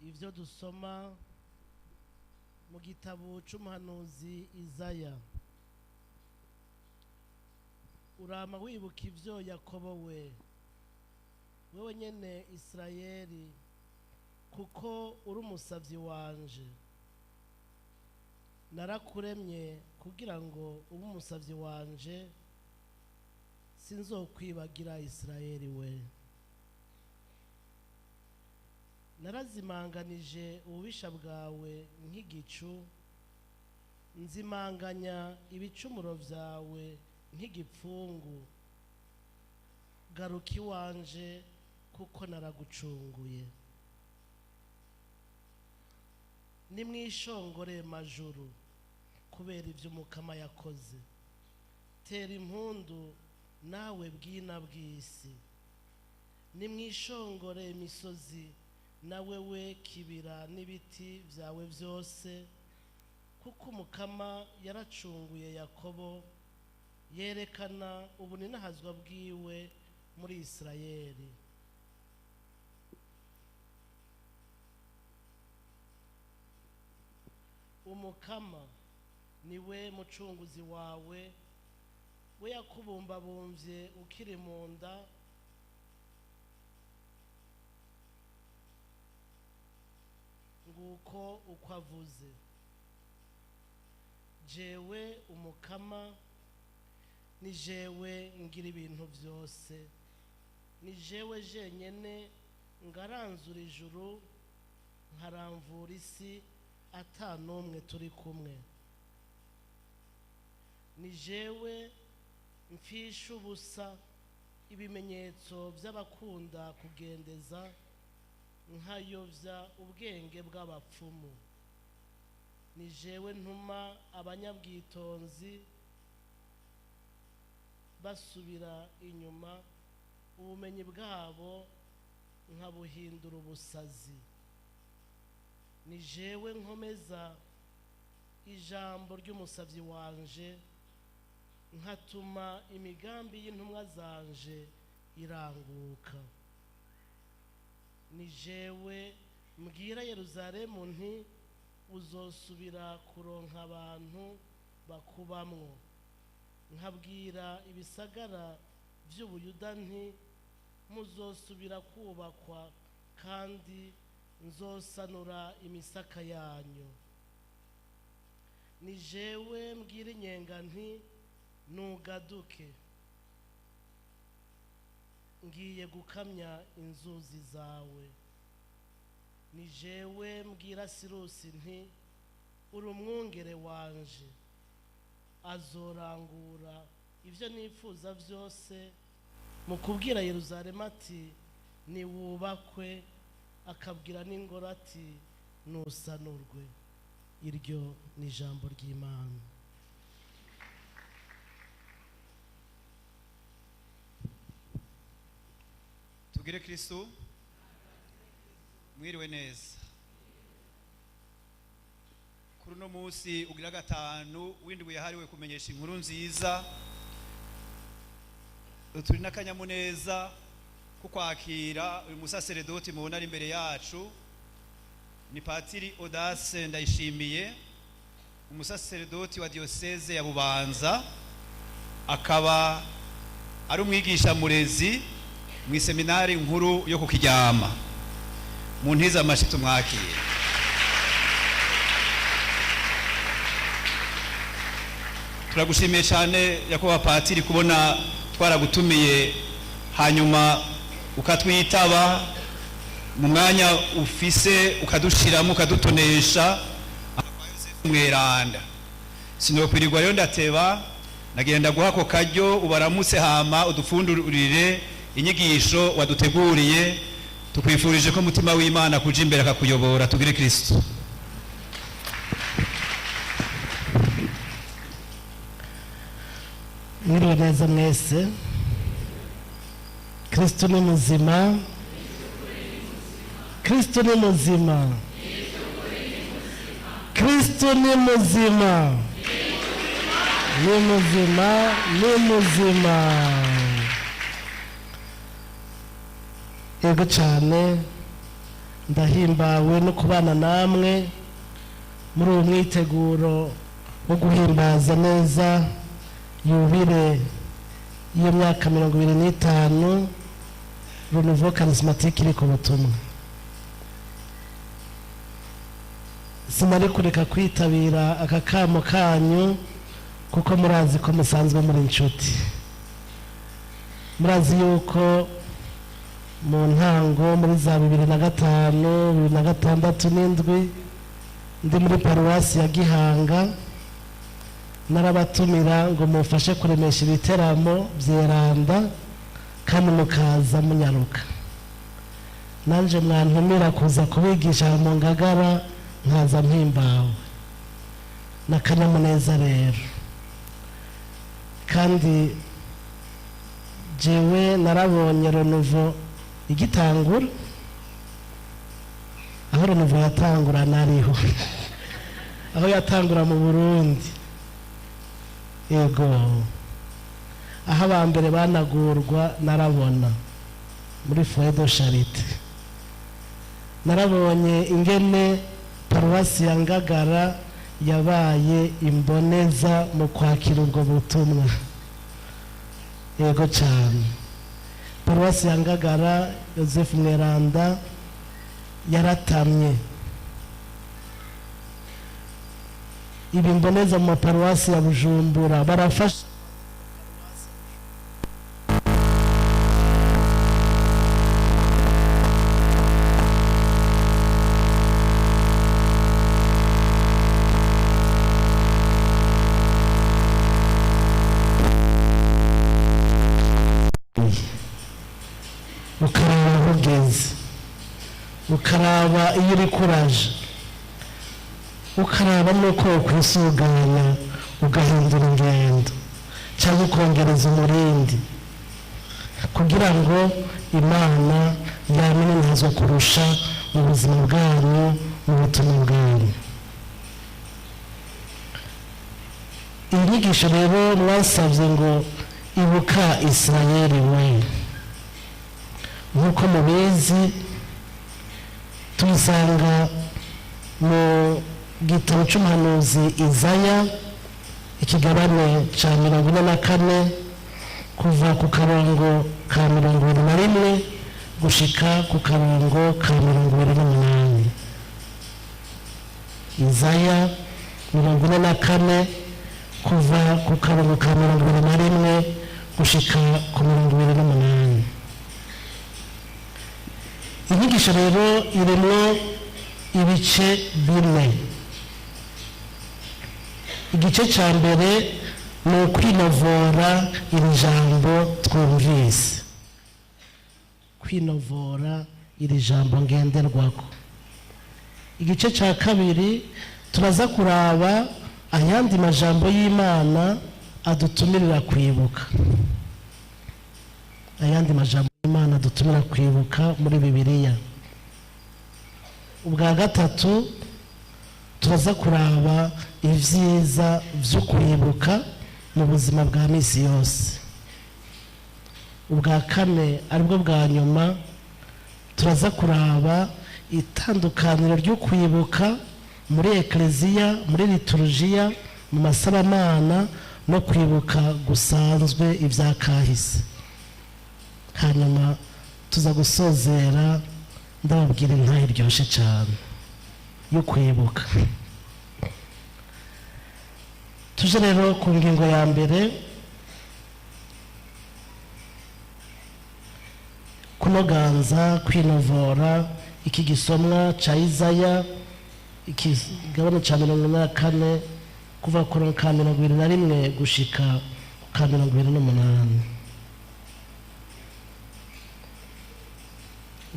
Ibyo dusoma mu gitabo c'umuhanuzi Izaya. Urama wibuka ibyo Yakobo we, wewe nyene Isirayeli, kuko uri umusavyi wanje. Narakuremye kugira ngo ube umusavyi wanje, sinzokwibagira Isirayeli we. Narazimanganije ububisha bwawe nk'igicu, nzimanganya ibicumuro vyawe nk'igipfungu. Garuka iwanje kuko naragucunguye. Nimwishongore majuru kubera ibyo Umukama yakoze. Tera impundu nawe bwina bw'isi. Nimwishongore imisozi nawe we kibira n'ibiti byawe byose, kuko Umukama yaracunguye Yakobo, yerekana ubuninahazwa bwiwe muri Isirayeli. Umukama niwe mucunguzi wawe, we yakubumbabumvye ukiri mu nda, nguko uko avuze. Jewe Umukama ni jewe ngira ibintu byose, ni jewe jenyene ngaranzura ijuru nkaramvura isi, ata n'umwe turi kumwe. Ni jewe mfisha ubusa ibimenyetso by'abakunda kugendeza, nkayovya ubwenge bw'abapfumu. Ni jewe ntuma abanyabwitonzi basubira inyuma, ubumenyi bwabo nkabuhindura ubusazi. Ni jewe nkomeza ijambo ry'umusavyi wanje, nkatuma imigambi y'intumwa zanje iranguka. Ni jewe mbwira Yeruzalemu nti uzosubira kuronka abantu bakubamwo, nkabwira ibisagara vy'Ubuyuda nti muzosubira kubakwa, kandi nzosanura imisaka yanyu. Ni jewe mbwira inyenga nti nugaduke, ngiye gukamya inzuzi zawe. Ni jewe mbwira Sirusi nti uri umwungere wanje, azorangura ivyo nifuza vyose mu kubwira Yeruzalemu ati niwubakwe, akabwira n'ingoro ati nusanurwe. Iryo ni ijambo ry'Imana. Tugire Kristo. Mwiriwe neza. Kuri uno munsi ugira gatanu w'indwi yahariwe kumenyesha inkuru nziza, turi n'akanyamuneza ko kwakira uyu musaseredoti mubona ari imbere yacu. Ni Patiri Audace Ndayishimiye, umusaseredoti wa diyoseze ya Bubanza, akaba ari umwigisha murezi mu iseminari nkuru yo ku Kiryama. Mu ntiza amashi tumwakire. Turagushimiye cyane nyakubahwa Patiri kubona twaragutumiye hanyuma ukatwitaba mu mwanya ufise, ukadushiramo ukadutonesha mweranda. Sinokwirirwa rero ndateba, nagenda guha ako karyo ubaramutse, hama udupfundurire inyigisho waduteguriye. Tukwifurije ko umutima w'Imana kuja imbere akakuyobora. Tugire Kristo. Mwiriwe neza mwese. Kristo ni muzima. Kristo ni muzima. Kristo ni muzima. Ni muzima, ni muzima. Yego cyane. Ndahimbawe no kubana namwe muri uwo mwiteguro wo guhimbaza neza yubile y'iyo myaka 25 Renouveau Charismatique iri ku butumwa. Sinari kureka kwitabira aka kamo kanyu, kuko murazi ko musanzwe muri inshuti. Murazi yuko mu ntango, muri za 2005, 2006 n'indwi, ndi muri paruwasi ya Gihanga, narabatumira ngo mufashe kuremesha ibiteramo byeranda, kandi mukaza munyaruka. Nanje mwantumira kuza kubigisha mu Ngagara, nkaza mpimbawe n'akanyamuneza. Rero kandi jewe narabonye Renouveau igitangura. Aho Renouveau yatangura nariho, aho yatangura mu Burundi, yego. Aho abambere banagurwa narabona, muri Foyer de Charité. Narabonye ingene paruwasi ya Ngagara yabaye imboneza mu kwakira ubwo butumwa. Yego cyane, paruwasi ya Ngagara, Joseph Mweranda yaratamye ibi mboneza mu maparuwasi ya Bujumbura, barafasha. Ukaraba aho ugeze, ukaraba iyo uri kuraje, ukaraba n'uko wakwisuganya, ugahindura ingendo cyangwa ukongereza umurindi, kugira ngo Imana yamenye kurusha mu buzima bwanyu, mu butumwa bwanyu. Iyi nyigisho rero mwasabye ngo "Ibuka Isirayeli we", nk'uko mubizi, tuyisanga mu gitabo cy'umuhanuzi Izaya, ikigabane cya 44, kuva ku karongo ka 21 gushika ku karongo ka 28. Izaya 44, kuva ku karongo ka 21 gushika ku 28. Inyigisho rero irimo ibice bine. Igice cya mbere ni ukwinovora iri jambo twumvise, kwinovora iri jambo ngenderwako. Igice cya kabiri, turaza kuraba ayandi majambo y'Imana adutumirira kwibuka, ayandi majambo y'Imana adutumira kwibuka muri Bibiliya. Ubwa gatatu, turaza kuraba ibyiza byo kwibuka mu buzima bwa minsi yose. Ubwa kane, aribwo bwa nyuma, turaza kuraba itandukaniro ryo kwibuka muri ekereziya, muri liturujiya, mu masaramana, no kwibuka gusanzwe ibya kahise. Hanyuma tuza gusozera ndababwira intahe iryoshye cyane yo kwibuka. Tuje rero ku ngingo ya mbere, kunoganza, kwinovora iki gisomwa cya Izaya, ikigabane cya 44, kuva ku ka 21 gushika ku ka 28.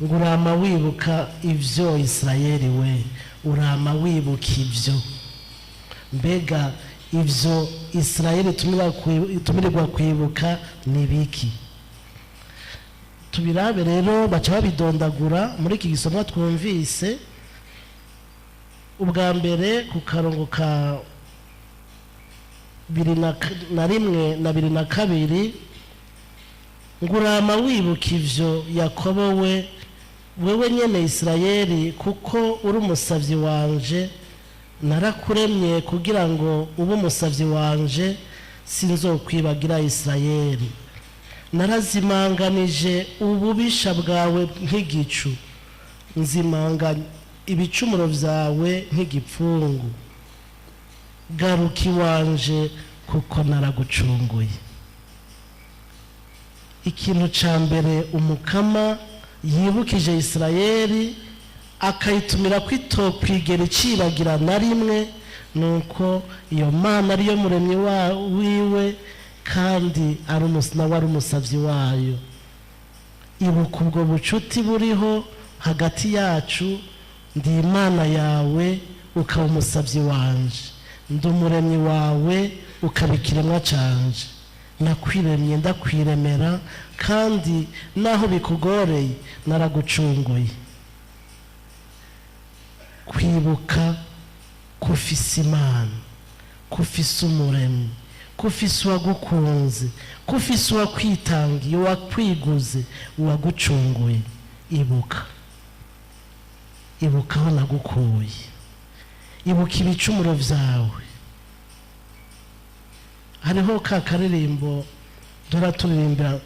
Ngo urama wibuka ibyo, Isirayeli we, urama wibuka ibyo. Mbega ibyo Isirayeli itumirirwa kwibuka ni biki? Tubirabe rero, baca babidondagura muri iki gisomwa twumvise. Ubwa mbere, ku karongo ka 21 na 22, ngo urama wibuka ivyo, Yakobo we. Wewe nyene Isirayeli, kuko uri umusavyi wanje, narakuremye kugira ngo ube umusavyi wanje, sinzokwibagira Isirayeli. Narazimanganije ububisha bwawe nk'igicu, nzimanganya ibicumuro vyawe nk'igipfungu. Garuka iwanje, kuko naragucunguye. Ikintu ca mbere Umukama yibukije Isirayeli, akayitumira ko itokwigera icibagira na rimwe, nuko iyo Mana ariyo muremyi wiwe, kandi ari nawe ari umusavyi wayo. Ibuka ubwo bucuti buriho hagati yacu: ndi Imana yawe, ukaba umusavyi wanje, ndi umuremyi wawe, ukaba ikiremwa canje. Nakwiremye ndakwiremera, kandi naho bikugoreye naragucunguye. Kwibuka kufise Imana, kufise umuremyi, kufise uwagukunze, kufise uwakwitangiye, uwakwiguze, uwagucunguye. Ibuka, ibuka aho nagukuye, ibuka ibicumuro vyawe. Hariho ka karirimbo dora turirimbira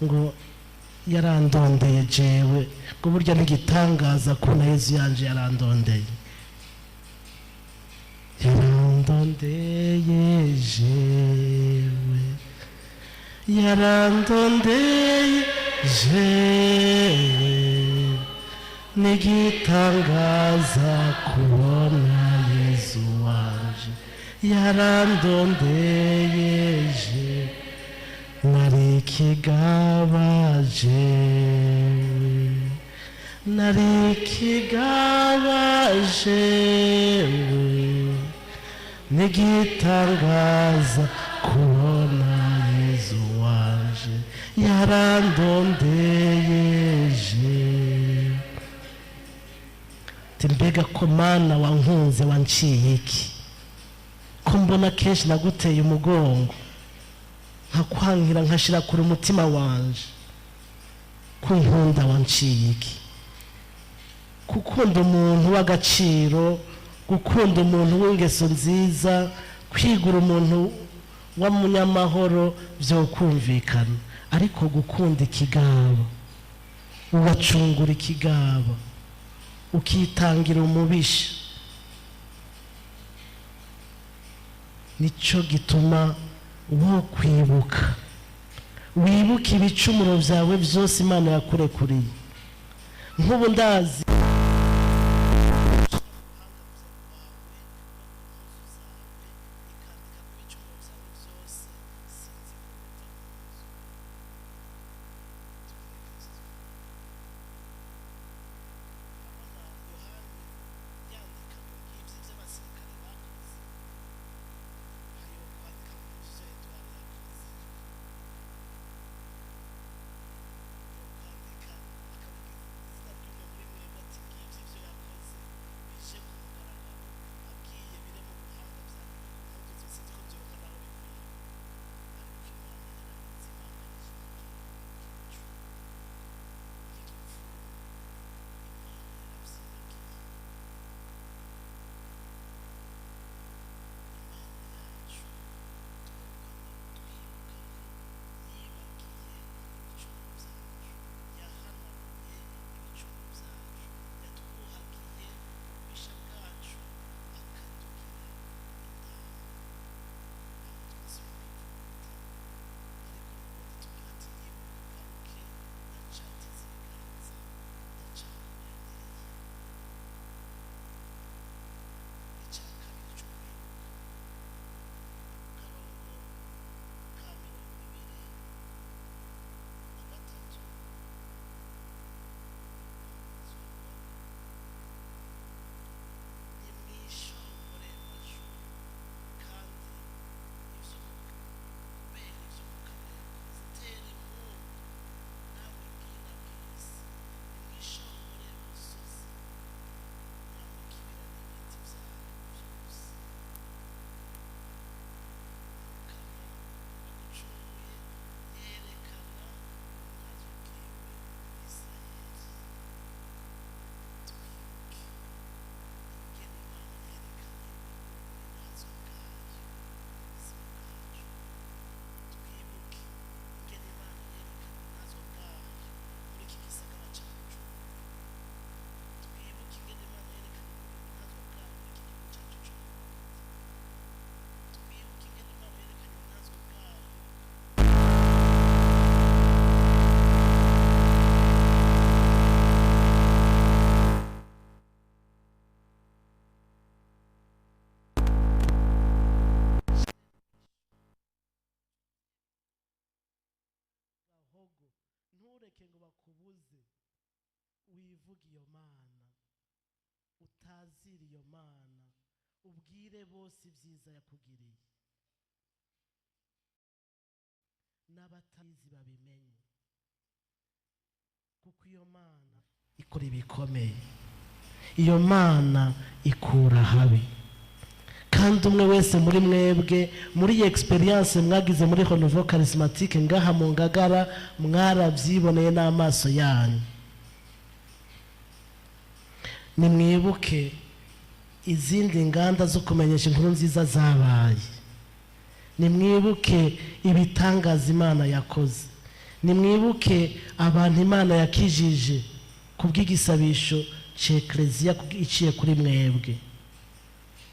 ngo yarandondeye jewe, ngo burya n'igitangaza kubona Yezu yanje yarandondeye. Yarandondeye jewe, yarandondeye jewe, n'igitangaza kubona Yezu wanje yarandondeye jewe. Nari ikigaba jewe, nari ikigaba jewe, n'igitangaza kubona Yezu wanje yarandondeye jewe. Ati mbega ko Mana wankunze, wanciye iki, ko mbona kenshi naguteye umugongo, nkakwankira, nkashira kure umutima wanje, ko nkunda, wanciye iki? Gukunda umuntu w'agaciro, gukunda umuntu w'ingeso nziza, kwigura umuntu w'umunyamahoro byokumvikana, ariko gukunda ikigabo, ugacungura ikigabo, ukitangira umubisha, nicyo gituma wo kwibuka. Wibuke ibicumuro byawe byose Imana yakurekuriye. Nk'ubu ndazi Ntureke ngo bakubuze wivuge iyo Mana, utazira iyo Mana, ubwire bose ibyiza yakugiriye, n'abatabizi babimenye, kuko iyo Mana ikora ibikomeye, iyo Mana ikura habi. Kandi umwe wese muri mwebwe, muri iyi experience mwagize muri Renouveau Charismatique ngaha mu Ngagara, mwarabyiboneye n'amaso yanyu. Nimwibuke izindi nganda zo kumenyesha inkuru nziza zabaye, nimwibuke ibitangaza Imana yakoze, nimwibuke abantu Imana yakijije kubw'igisabisho c'Ekleziya iciye kuri mwebwe.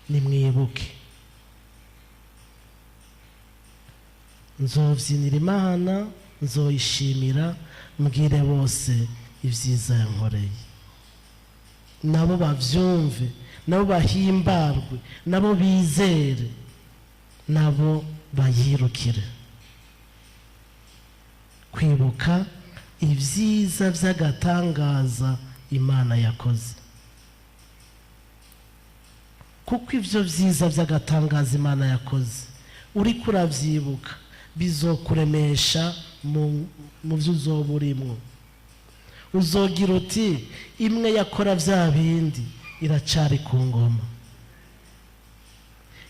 Nimwibuke. Nzovyinira Imana, nzoyishimira, mbwire bose ibyiza yankoreye, nabo bavyumve, nabo bahimbarwe, nabo bizere, nabo bayirukire. Kwibuka ibyiza by'agatangaza Imana yakoze, kuko ivyo vyiza by'agatangaza Imana yakoze uriko uravyibuka bizokuremesha mu byo uzoba urimwo. Uzogira uti imwe yakora vya bindi iracari ku ngoma,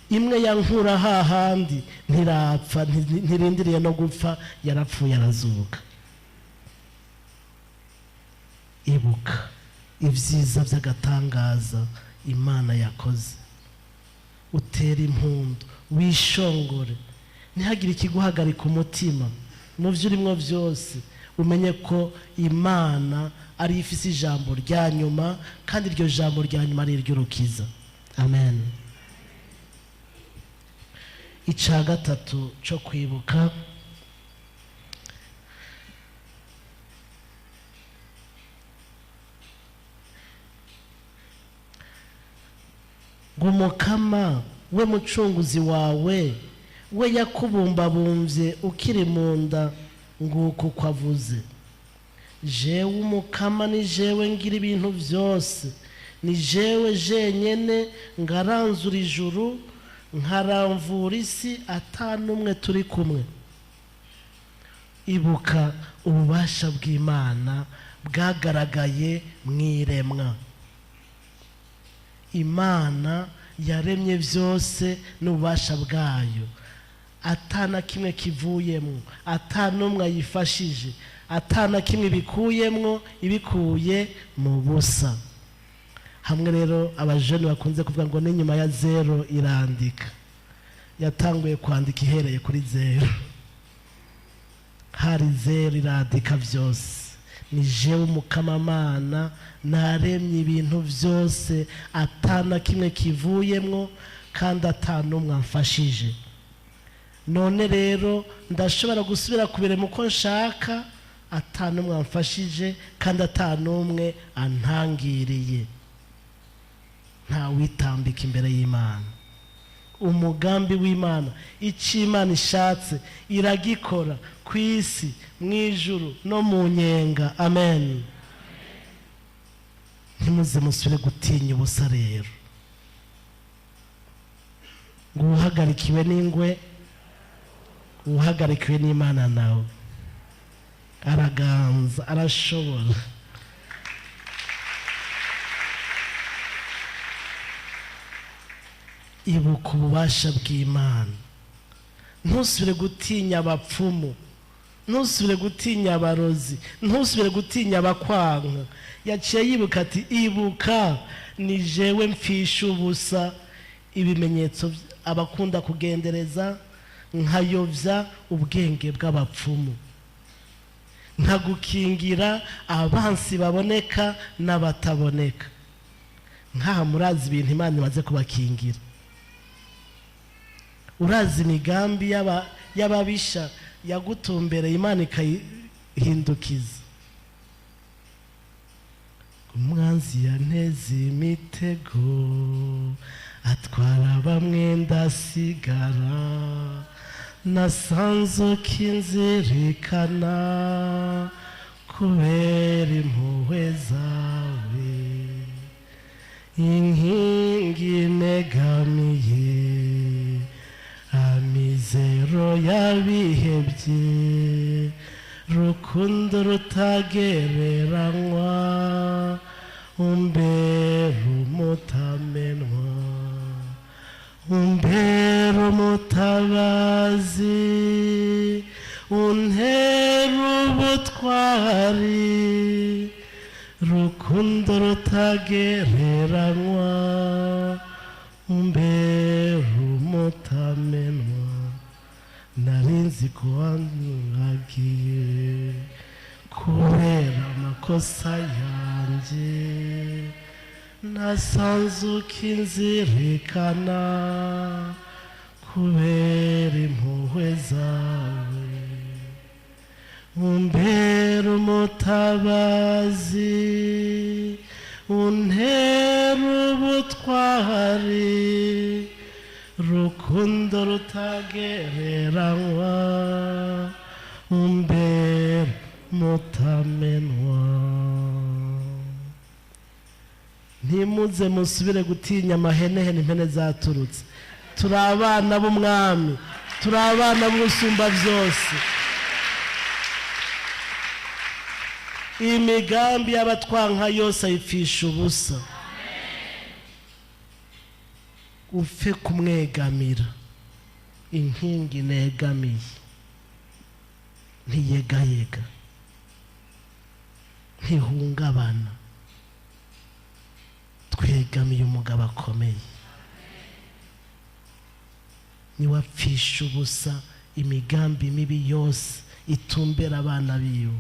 imwe yankura hahandi ntirapfa, ntirindiriye no gupfa, yarapfuye arazuka. Ibuka ibyiza by'agatangaza Imana yakoze, utere impundu, wishongore, ntihagire ikiguhagarika umutima mu byo urimo byose. Umenye ko Imana ari ifise ijambo rya nyuma, kandi iryo jambo rya nyuma ari iry'urukiza. Amen. Icya gatatu cyo kwibuka, ngo Umukama we mucunguzi wawe, we yakubumbabumbye ukiri mu nda, nguko uko avuze: jewe Umukama ni jewe ngira ibintu byose, ni jewe jenyene ngaranzura ijuru, nkaramvura isi, ata n'umwe turi kumwe. Ibuka ububasha bw'Imana bwagaragaye mu iremwa. Imana yaremye byose n'ububasha bwayo, ata na kimwe kivuyemwo, ata n'umwe ayifashije, ata na kimwe ibikuyemwo, ibikuye mu busa. Hamwe rero abajene bakunze kuvuga ngo n'inyuma ya zero irandika, yatanguye kwandika ihereye kuri zero. Hari zero irandika byose. Ni jewe Umukamamana naremye ibintu byose, ata na kimwe kivuyemwo, kandi ata n'umwe amfashije. None rero ndashobora gusubira kubirema uko nshaka, ata n'umwe amfashije, kandi ata n'umwe antangiriye. Ntawitambika imbere y'Imana. Umugambi w'Imana, icyo Imana ishatse iragikora ku isi, mu ijuru no mu nyenga. Amen. Ntimuze musubire gutinya ubusa rero, ngo uhagarikiwe n'ingwe, uhagarikiwe n'Imana nawe araganza, arashobora. Ibuka ububasha bw'Imana, ntusubire gutinya abapfumu, ntusubire gutinya abarozi, ntusubire gutinya abakwanka. Yaciye yibuka ati ibuka ni jewe mfisha ubusa ibimenyetso abakunda kugendereza, nkayobya ubwenge bw'abapfumu, nkagukingira abansi baboneka n'abataboneka. Nkaha murazi ibintu Imana imaze kubakingira, urazi imigambi y'ababisha yagutumbereye, Imana ikayihindukiza. Umwanzi yanteze imitego, atwara bamwe ndasigara, nasanze ukinzirikana Kubera impuhwe zawe, inkingi negamiye, amizero y'abihebye, rukundo rutagereranywa, umbera umutamenwa, umbera umutabazi, untera ubutwari, rukundo rutagereranywa, umbera umutamenwa. Narinzi ko wangagiye kubera amakosa yanjye, nasanze ukinzirikana kubera impuhwe zawe, umbera umutabazi, untera ubutwari, rukundo rutagereranywa, umbera mutamenwa. Ntimuze musubire gutinya amahenehene impene zaturutse. Turi abana b'umwami, turi abana b'usumba byose. Imigambi y'abatwanka yose ayipfisha ubusa. Upfe kumwegamira, inkingi negamiye ntiyegayega, ntihungabana. Twegamiye umugabo akomeye, niwapfisha ubusa imigambi mibi yose itumbera abana biwe.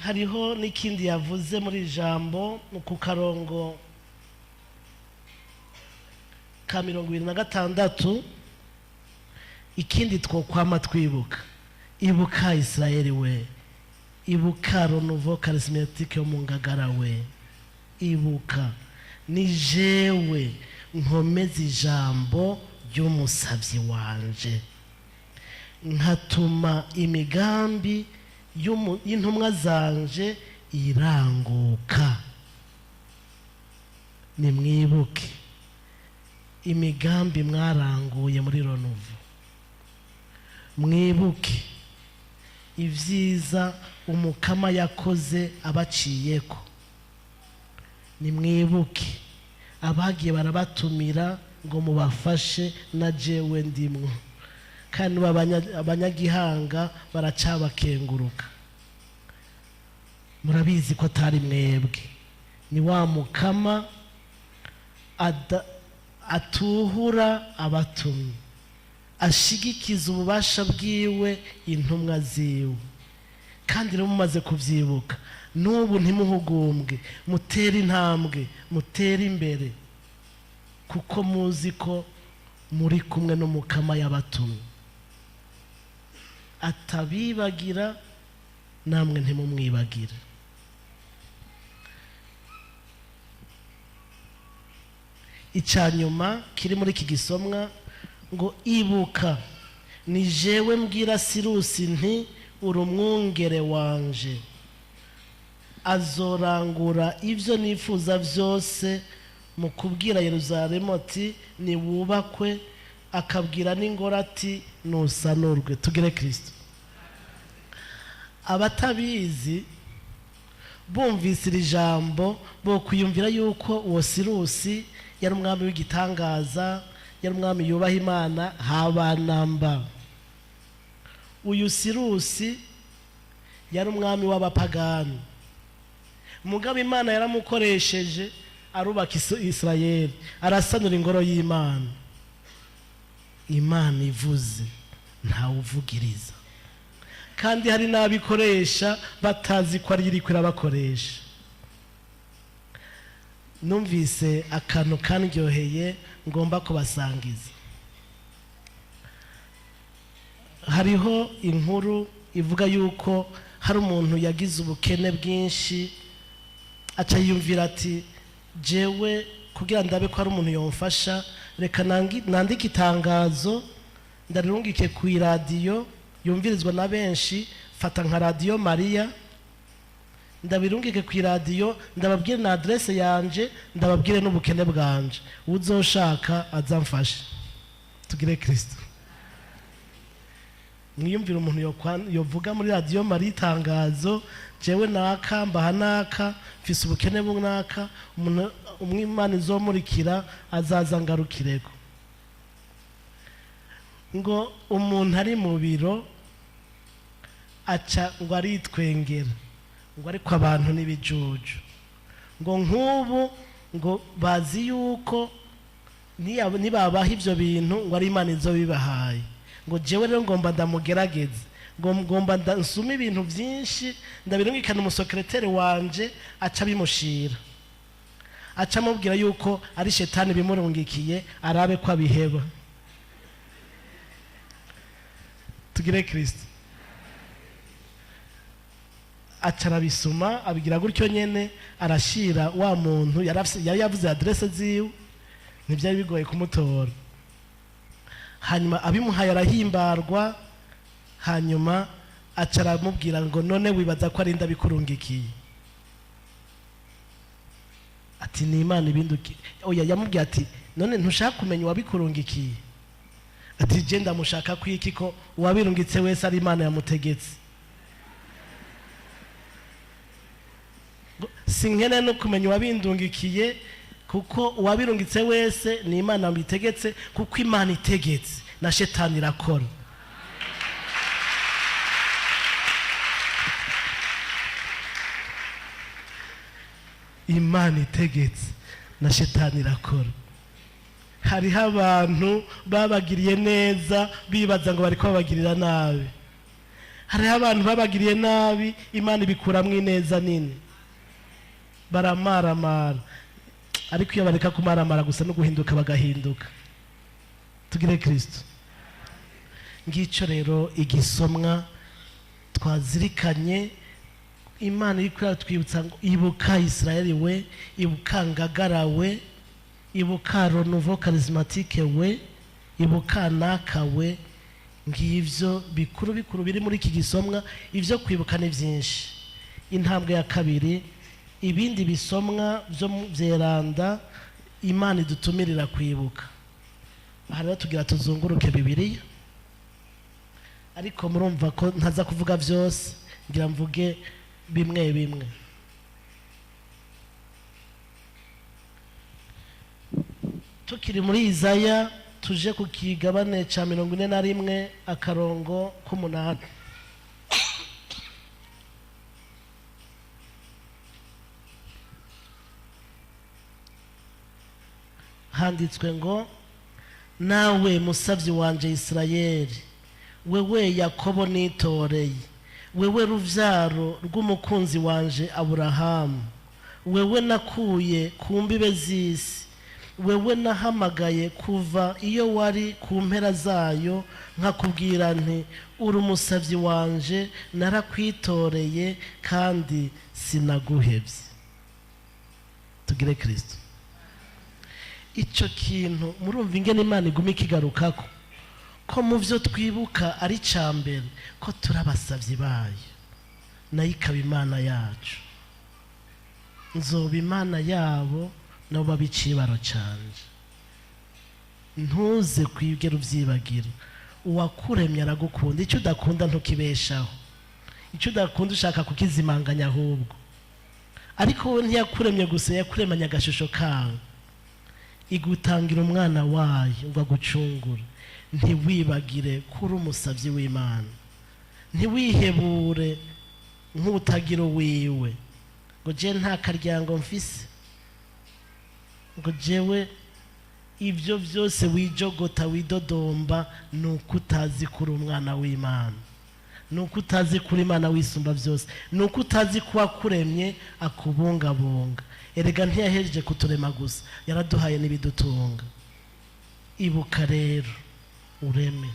Hariho n'ikindi yavuze muri ijambo ku karongo ka 26, ikindi twokwama twibuka: ibuka Israeli we, ibuka Renouveau Charismatique yo mu Ngagara we, ibuka ni jewe nkomeza ijambo ry'umusabyi wanje, nkatuma imigambi y'intumwa zanje iranguka. Nimwibuke imigambi mwaranguye muri Renouveau, mwibuke ibyiza umukama yakoze abaciyeko, nimwibuke abagiye barabatumira ngo mubafashe na jewe ndimwo, kandi abanyagihanga baracabakenguruka. Murabizi ko atari mwebwe, ni wa mukama atuhura abatumye, ashigikiza ububasha bwiwe intumwa ziwe. Kandi rero mumaze kubyibuka, n'ubu ntimuhugumbwe, mutere intambwe, mutere imbere, kuko muzi ko muri kumwe n'umukama y'abatumye. Atabibagira namwe ntimumwibagire. Icya nyuma kiri muri iki gisomwa ngo: ibuka ni jewe mbwira Sirusi nti uri umwungere wanje, azorangura ibyo nifuza byose mu kubwira Yeruzalemu ati niwubakwe, akabwira n'ingoro ati nusanurwe. Tugire Kristo. Abatabizi bumvise iri jambo bo kwiyumvira yuko uwo Sirusi yari umwami w'igitangaza, yari umwami yubaha Imana habanamba. Uyu Sirusi yari umwami w'abapagani, mugabo Imana yaramukoresheje arubaka Israeli, arasanura ingoro y'Imana. Imana ivuze ntawuvugiriza, kandi hari n'abikoresha batazi ko ari iriko irabakoresha. Numvise akantu kandyoheye ngomba kubasangiza. Hariho inkuru ivuga yuko hari umuntu yagize ubukene bwinshi, aca yiyumvira ati jewe kugira ndabe ko hari umuntu yomfasha, reka nandike itangazo ndarirungike ku iradiyo. Yumvirizwa na benshi, fata nka Radiyo Mariya, ndabirungike ku iradiyo, ndababwire na adresse yanje, ndababwire n'ubukene bwanje, uzoshaka azamfashe. Tugire Kristo. Mwiyumvire umuntu yovuga muri Radiyo Mariya itangazo: jewe naka, mbaha naka, mfise ubukene bunaka, umuntu umwe Imana izomurikira azaza ngarukireko. Ngo umuntu ari mu biro aca ngo aritwengera, ngo ariko abantu n'ibijuju, ngo nk'ubu ngo bazi yuko nibabaha ivyo bintu ngo ari Imana izobibahaye, ngo jewe rero ngomba ndamugerageze, ngo ngomba nsume ibintu vyinshi ndabirungikana umusekreteri wanje, aca bimushira, aca amubwira yuko ari shetani bimurungikiye, arabe ko abiheba. Tugire Kristo. Aca arabisuma, abigira gutyo nyene, arashira wa muntu yari yavuze adresse ziwe, ntibyari bigoye kumutora. Hanyuma abimuhaye arahimbarwa, hanyuma aca aramubwira ngo none wibaza ko ari ndabikurungikiye? Ati ni Imana ibinduki. Oya, yamubwiye ati none ntushaka kumenya uwabikurungikiye? Ati je ndamushaka kwiki ko uwabirungitse wese ari Imana yamutegetse? Sinkene no kumenya uwabindungikiye, kuko uwabirungitse wese ni Imana yamutegetse, kuko Imana itegetse na shetani irakora. Imana itegetse na shetani irakora. Hariho abantu babagiriye neza bibaza ngo bariko babagirira nabi. Hariho abantu babagiriye nabi, Imana ibikuramwo ineza nini, baramaramara. Ariko iyo bareka kumaramara gusa no guhinduka bagahinduka. Tugire Kristo. Ngico rero igisomwa twazirikanye, Imana iri kuratwibutsa ngo ibuka Israeli we, ibuka Ngagara we, ibuka Renouveau Charismatique we, ibuka naka we. Ngivyo bikuru bikuru biri muri iki gisomwa. Ivyo kwibuka ni vyinshi. Intambwe ya kabiri, ibindi bisomwa vyo mu vyeranda Imana idutumirira kwibuka. Aha rero tugira tuzunguruke Bibiliya, ariko murumva ko ntaza kuvuga vyose, ngira mvuge bimwe bimwe. Tukiri muri Izaya, tuje ku kigabane ca 41 akarongo k'umunani. Handitswe ngo nawe musavyi wanje Isirayeli, wewe Yakobo nitoreye, wewe ruvyaro rw'umukunzi wanje Aburahamu, wewe nakuye ku mbibe z'isi, wewe nahamagaye kuva iyo wari ku mpera zayo, nkakubwira nti uri umusavyi wanje, narakwitoreye kandi sinaguhevye. Tugire Kristo. Ico kintu murumva ingene Imana iguma ikigarukako, ko mu vyo twibuka ari cambere ko turabasavyi bayo, nayo ikaba Imana yacu. Nzoba Imana yabo, nabo babe icibaro canje. Ntuze kwigera uvyibagira, uwakuremye aragukunda. Ico udakunda ntukibeshaho, ico udakunda ushaka kukizimanganya ahubwo. Ariko we ntiyakuremye gusa, yakuremanye agashusho kawe, igutangira umwana wayo ngo agucungure. Ntiwibagire ko uri umusavyi w'Imana, ntiwihebure nk'utagira uwiwe, ngo je nta karyango mfise, ngo jewe ibyo byose wijogota widodomba, ni uko utazi ko uri umwana w'Imana, ni uko utazi ko uri Imana wisumba byose, ni uko utazi ko uwakuremye akubungabunga. Erega ntiyahejeje kuturema gusa, yaraduhaye n'ibidutunga. Ibuka rero ureme.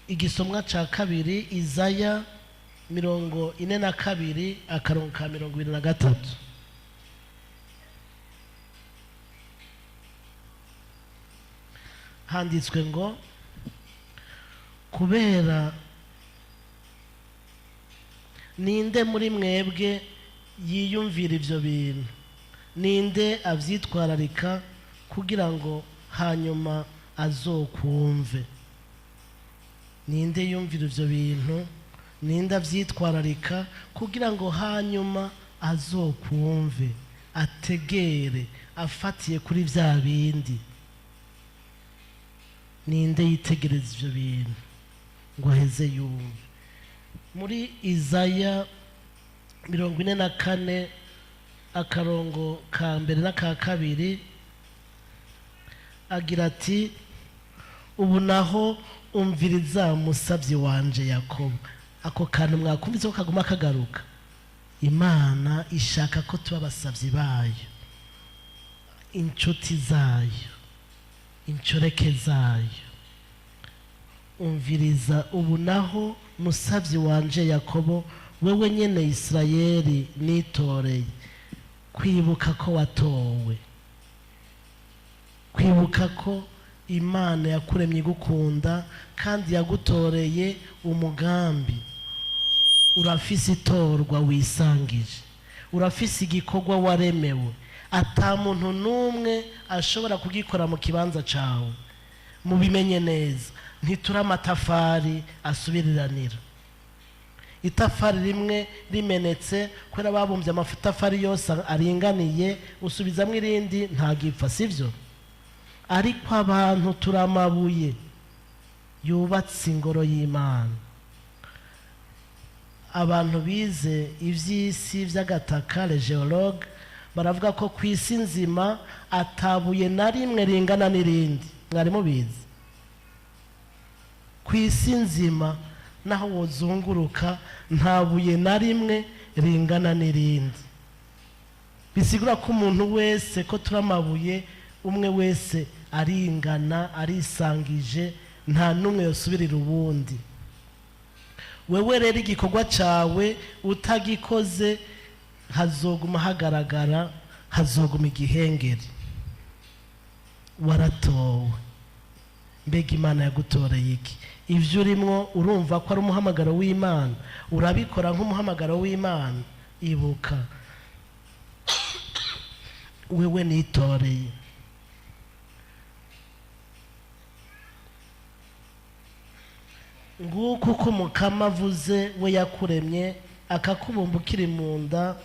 Igisomwa ca kabiri, Izaya 42 akarongo ka 23. Handitswe ngo Kubera ninde muri mwebwe yiyumvira ibyo bintu? Ninde abyitwararika kugira ngo hanyuma azokumve? Ninde yumvira ibyo bintu? Ninde abyitwararika kugira ngo hanyuma azokumve, ategere, afatiye kuri bya bindi? Ninde yitegereza ibyo bintu ngo aheze yumve? Muri Izaya 44 akarongo ka mbere n'aka kabiri agira ati: ubu naho umviriza musabyi wanje Yakobo. Ako kantu mwakumvise ko kaguma kagaruka. Imana ishaka ko tuba abasabyi bayo, inshuti zayo, inshoreke zayo. Umviriza ubu naho musabyi wanje Yakobo, wewe nyene Isirayeli nitoreye, kwibuka ko watowe, kwibuka ko Imana yakuremye igukunda kandi yagutoreye umugambi. Urafise itorwa wisangije, urafise igikorwa waremewe, ata muntu n'umwe ashobora kugikora mu kibanza cawe. Mubimenye neza, ntituri amatafari asubiriranira. Itafari rimwe rimenetse kubera babumbye amatafari yose aringaniye, usubizamwo irindi ntagipfa, sivyo? Ariko abantu turamabuye yubatse ingoro y'Imana. Abantu bize ivy'isi vy'agataka, les géologues, baravuga ko ku isi nzima atabuye na rimwe ringana n'irindi. Mwari mubizi? Ku isi nzima naho wozunguruka nta buye na rimwe ringana n'irindi. Bisigura ko umuntu wese, ko turamabuye, umwe wese aringana, arisangije, nta n'umwe yosubirira uwundi. Wewe rero igikorwa cawe utagikoze hazoguma hagaragara, hazoguma igihengeri. Waratowe. Mbega Imana yagutoreye iki? Ivyo urimwo urumva ko ari umuhamagaro w'Imana, urabikora nk'umuhamagaro w'Imana. Ibuka wewe nitoreye. Nguko uko Mukama avuze, we yakuremye akakubumba ukiri mu nda,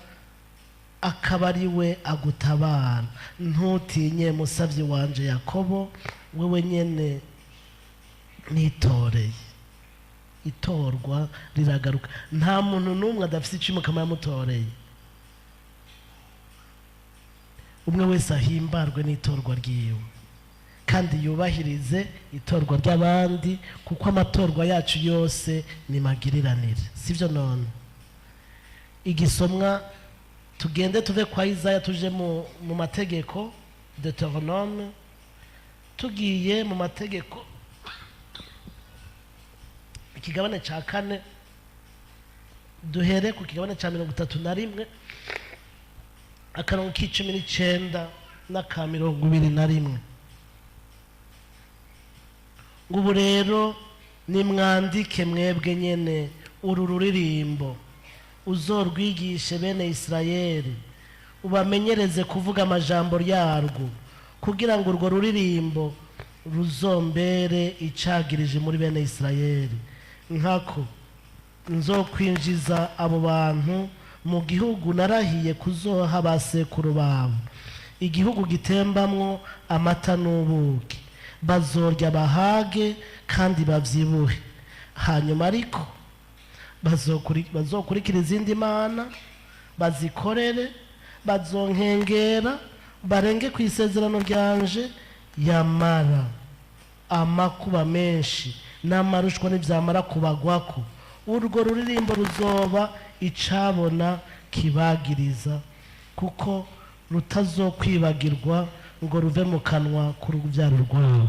akaba ari we agutabara. Ntutinye musabyi wanje Yakobo, wewe nyene nitoreye. Itorwa riragaruka. Nta muntu n'umwe adafise ico Mukama yamutoreye. Umwe wese ahimbarwe n'itorwa ryiwe, kandi yubahirize itorwa ry'abandi, kuko amatorwa yacu yose ni magiriranire, sivyo? None igisomwa tugende tuve kwa Isaya tuje mu mategeko, Deuteronome. Tugiye mu mategeko ikigabane ca 4, duhere ku kigabane ca 31 akarongo k'19 n'aka 21. Ngo ubu rero nimwandike mwebwe nyene uru ruririmbo, uzorwigishe bene Isirayeli, ubamenyereze kuvuga amajambo yarwo, kugira ngo urwo ruririmbo ruzombere icagirije muri bene Isirayeli. Nkako nzokwinjiza abo bantu mu gihugu narahiye kuzoha abasekuru babo, igihugu gitembamwo amata n'ubuki. Bazorya bahage kandi babyibuhe. Hanyuma ariko bazokurikira izindi mana bazikorere, bazonkengera barenge ku isezerano ryanje. Yamara amakuba menshi n'amarushwa nibyamara kubagwako, urwo ruririmbo ruzoba icabona kibagiriza, kuko rutazokwibagirwa ngo ruve mu kanwa k'urubyaro rwabo.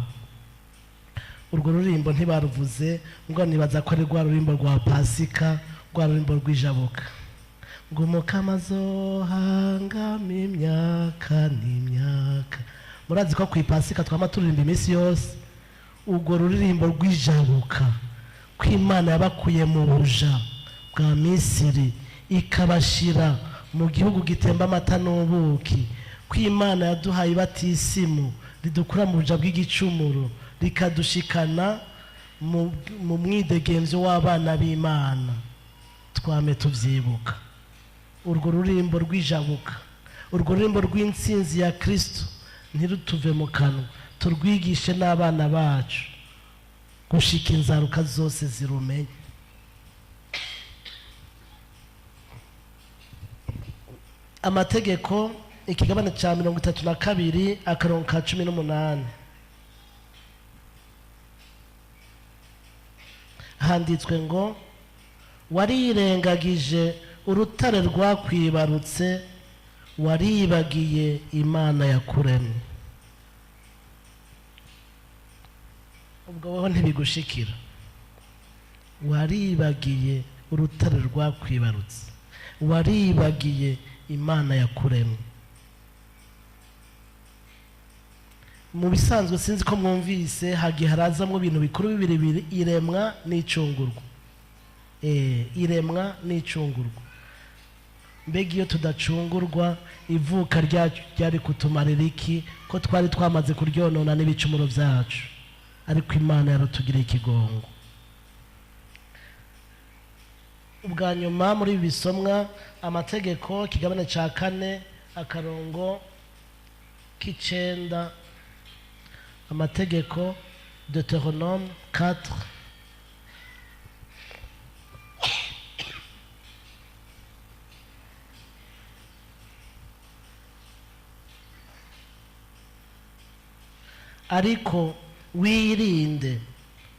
Urwo ruririmbo ntibaruvuze, ngo nibaza ko ari rwa rurimbo rwa Pasika, rwa rurimbo rw'ijabuka, ngo Umukama azohangama imyaka n'imyaka. Murazi ko ku Ipasika twama turirimba iminsi yose urwo ruririmbo rw'ijabuka. Ko Imana yabakuye mu buja bwa Misiri, ikabashira mu gihugu gitemba amata n'ubuki, ko Imana yaduhaye ibatisimu ridukura mu buja bw'igicumuro, rikadushikana mu mwidegemvyo w'abana b'Imana. Twame tuvyibuka urwo rurimbo rw'ijabuka, urwo rurimbo rw'intsinzi ya Kristo, ntirutuve mu kanwa, turwigishe n'abana bacu gushika inzaruka zose zirumenye. Amategeko ikigabane ca 32 akarongo ka 18, handitswe ngo: "Warirengagije urutare rwakwibarutse, waribagiye Imana yakuremye." Ubwo wowe ntibigushikira. Waribagiye urutare rwakwibarutse, waribagiye Imana yakuremye. Mu bisanzwe, sinzi ko mwumvise, hagiye harazamwo ibintu bikuru bibiri bibiri: iremwa n'icungurwa. Iremwa n'icungurwa. Mbega iyo tudacungurwa, ivuka ryacu ryari kutumarira iki, ko twari twamaze kuryonona n'ibicumuro byacu? Ariko Imana yaratugiriye ikigongo. Ubwa nyuma muri ibi bisomwa, Amategeko ikigabane cya 4 akarongo k'icenda. Amategeko, Deutéronome 4. "Ariko wirinde,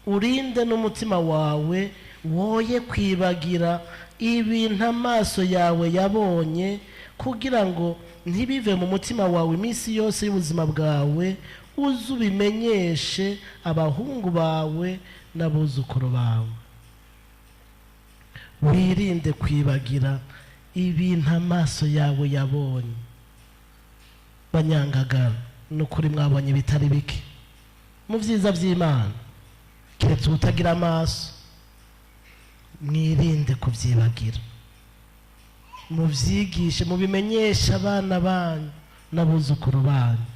urinde n'umutima wawe, woye kwibagira ibintu amaso yawe yabonye, kugira ngo ntibive mu mutima wawe iminsi yose y'ubuzima bwawe, uze ubimenyeshe abahungu bawe n'abuzukuru bawe." Wirinde kwibagira ibintu amaso yawe yabonye. Banyangagara, ni ukuri mwabonye ibitari bike mu byiza by'Imana, keretse utagira amaso. Mwirinde kubyibagira, mubyigishe, mubimenyeshe abana banyu n'abuzukuru banyu.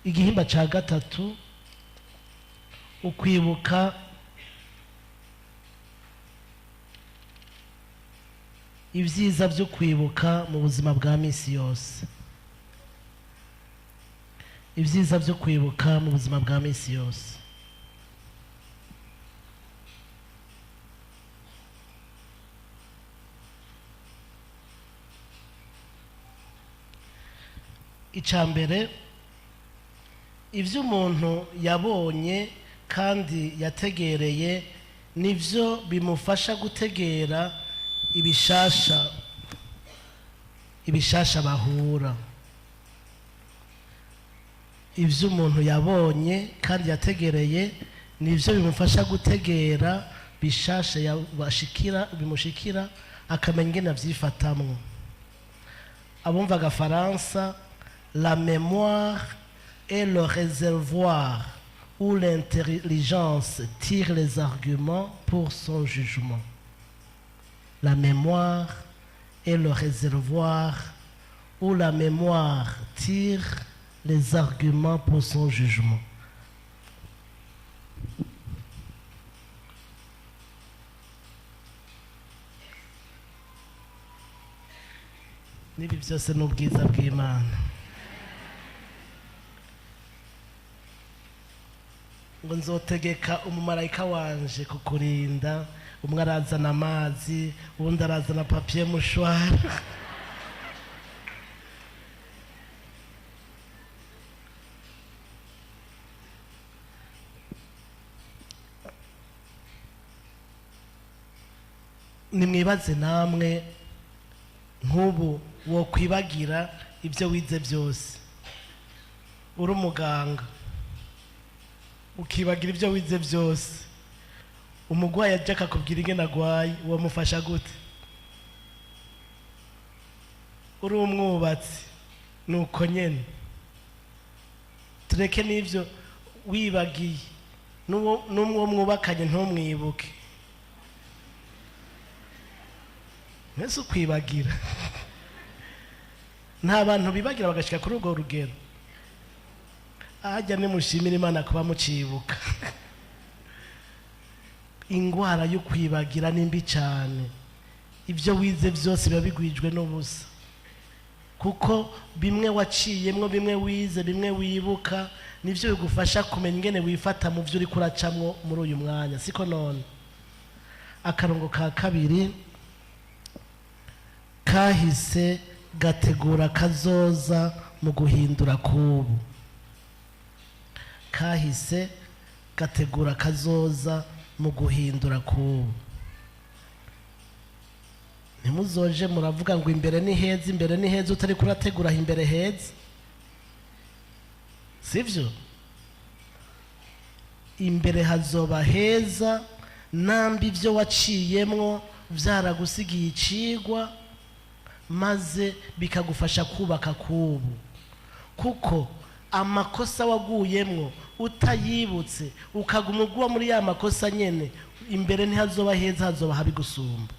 Igihimba cya gatatu, ukwibuka ibyiza byo kwibuka mu buzima bwa minsi yose. Ibyiza byo kwibuka mu buzima bwa minsi yose. Icya mbere, ibyo umuntu yabonye kandi yategereye nibyo bimufasha gutegera ibishasha bahura. Ibyo umuntu yabonye kandi yategereye nibyo bimufasha gutegera bishasha yabashikira, bimushikira, akamenya ingene avyifatamwo. Abumva agafaransa: "La mémoire est le réservoir où l'intelligence tire les arguments pour son jugement." La mémoire est le réservoir où la mémoire tire les arguments pour son jugement. N'ibi byose ni ubwiza bw'Imana. Ngo nzotegeka umumarayika wanje kukurinda. Umwe arazana amazi, uwundi arazana papier mouchoir. Nimwibaze namwe, nk'ubu wokwibagira ibyo wize byose, uri umuganga ukibagira ibyo wize byose, umurwayi ajya akakubwira ingene agwaye, wamufasha gute? Uri umwubatsi, ni uko nyene. Tureke n'ibyo wibagiye. N'uwo mwubakanye ntumwibuke. Mwese ukwibagira. Nta bantu bibagira bagashika kuri urwo rugero. Ahajya nimushimira Imana kuba mucibuka. Ingwara yo kwibagira ni mbi cyane. Ibyo wize byose biba bigwijwe n'ubusa, kuko bimwe waciyemwo, bimwe wize, bimwe wibuka, nivyo bigufasha kumenya ingene wifata mu byo uriko uracamwo muri uyu mwanya, siko? None akarongo ka kabiri, kahise gategura kazoza mu guhindura kubu. Kahise gategura kazoza mu guhindura kubu. Ntimuzoje muravuga ngo imbere ni heza, imbere ni heza, utari kurategura imbere heza, sivyo? Imbere hazoba heza nambi ibyo waciyemwo byaragusigiye icigwa, maze bikagufasha kubaka kubu. Kuko amakosa waguyemwo utayibutse, ukaguma ugwa muri ya makosa nyene, imbere ntihazoba heza, hazoba habi gusumba.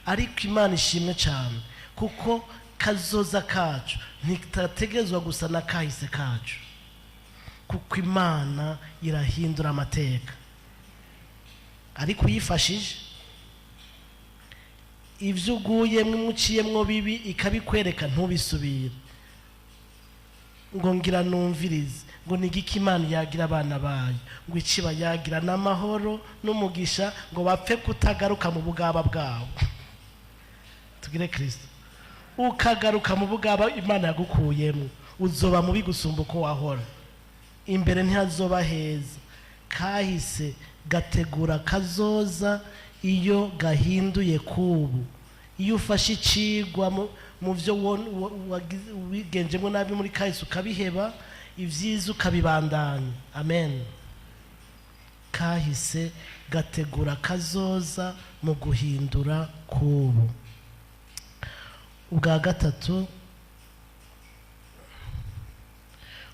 Ariko Imana ishimwe cyane, kuko kazoza kacu ntitategerezwa gusa na kahise kacu, kuko Imana irahindura amateka. Ariko uyifashije, ibyo uguyemwo muciyemwo bibi ikabikwereka, ntubisubire. Ngo ngira numvirize ngo ni igiki Imana yagira abana bayo, ngo ikiba yagira n'amahoro n'umugisha, ngo bapfe kutagaruka mu bugaba bwabo. Tugire Kristo. Ukagaruka mu bugaba Imana yagukuyemo, uzoba mubi gusumba uko wahora. Imbere ntihazoba heza. Kahise gategura kazoza iyo gahinduye kubu. Iyo ufashe icigwa mu byo wigenjemo nabi muri kahise ukabiheba, ibyiza ukabibandanya. Amen. Kahise gategura kazoza mu guhindura kubu. Ubwa gatatu,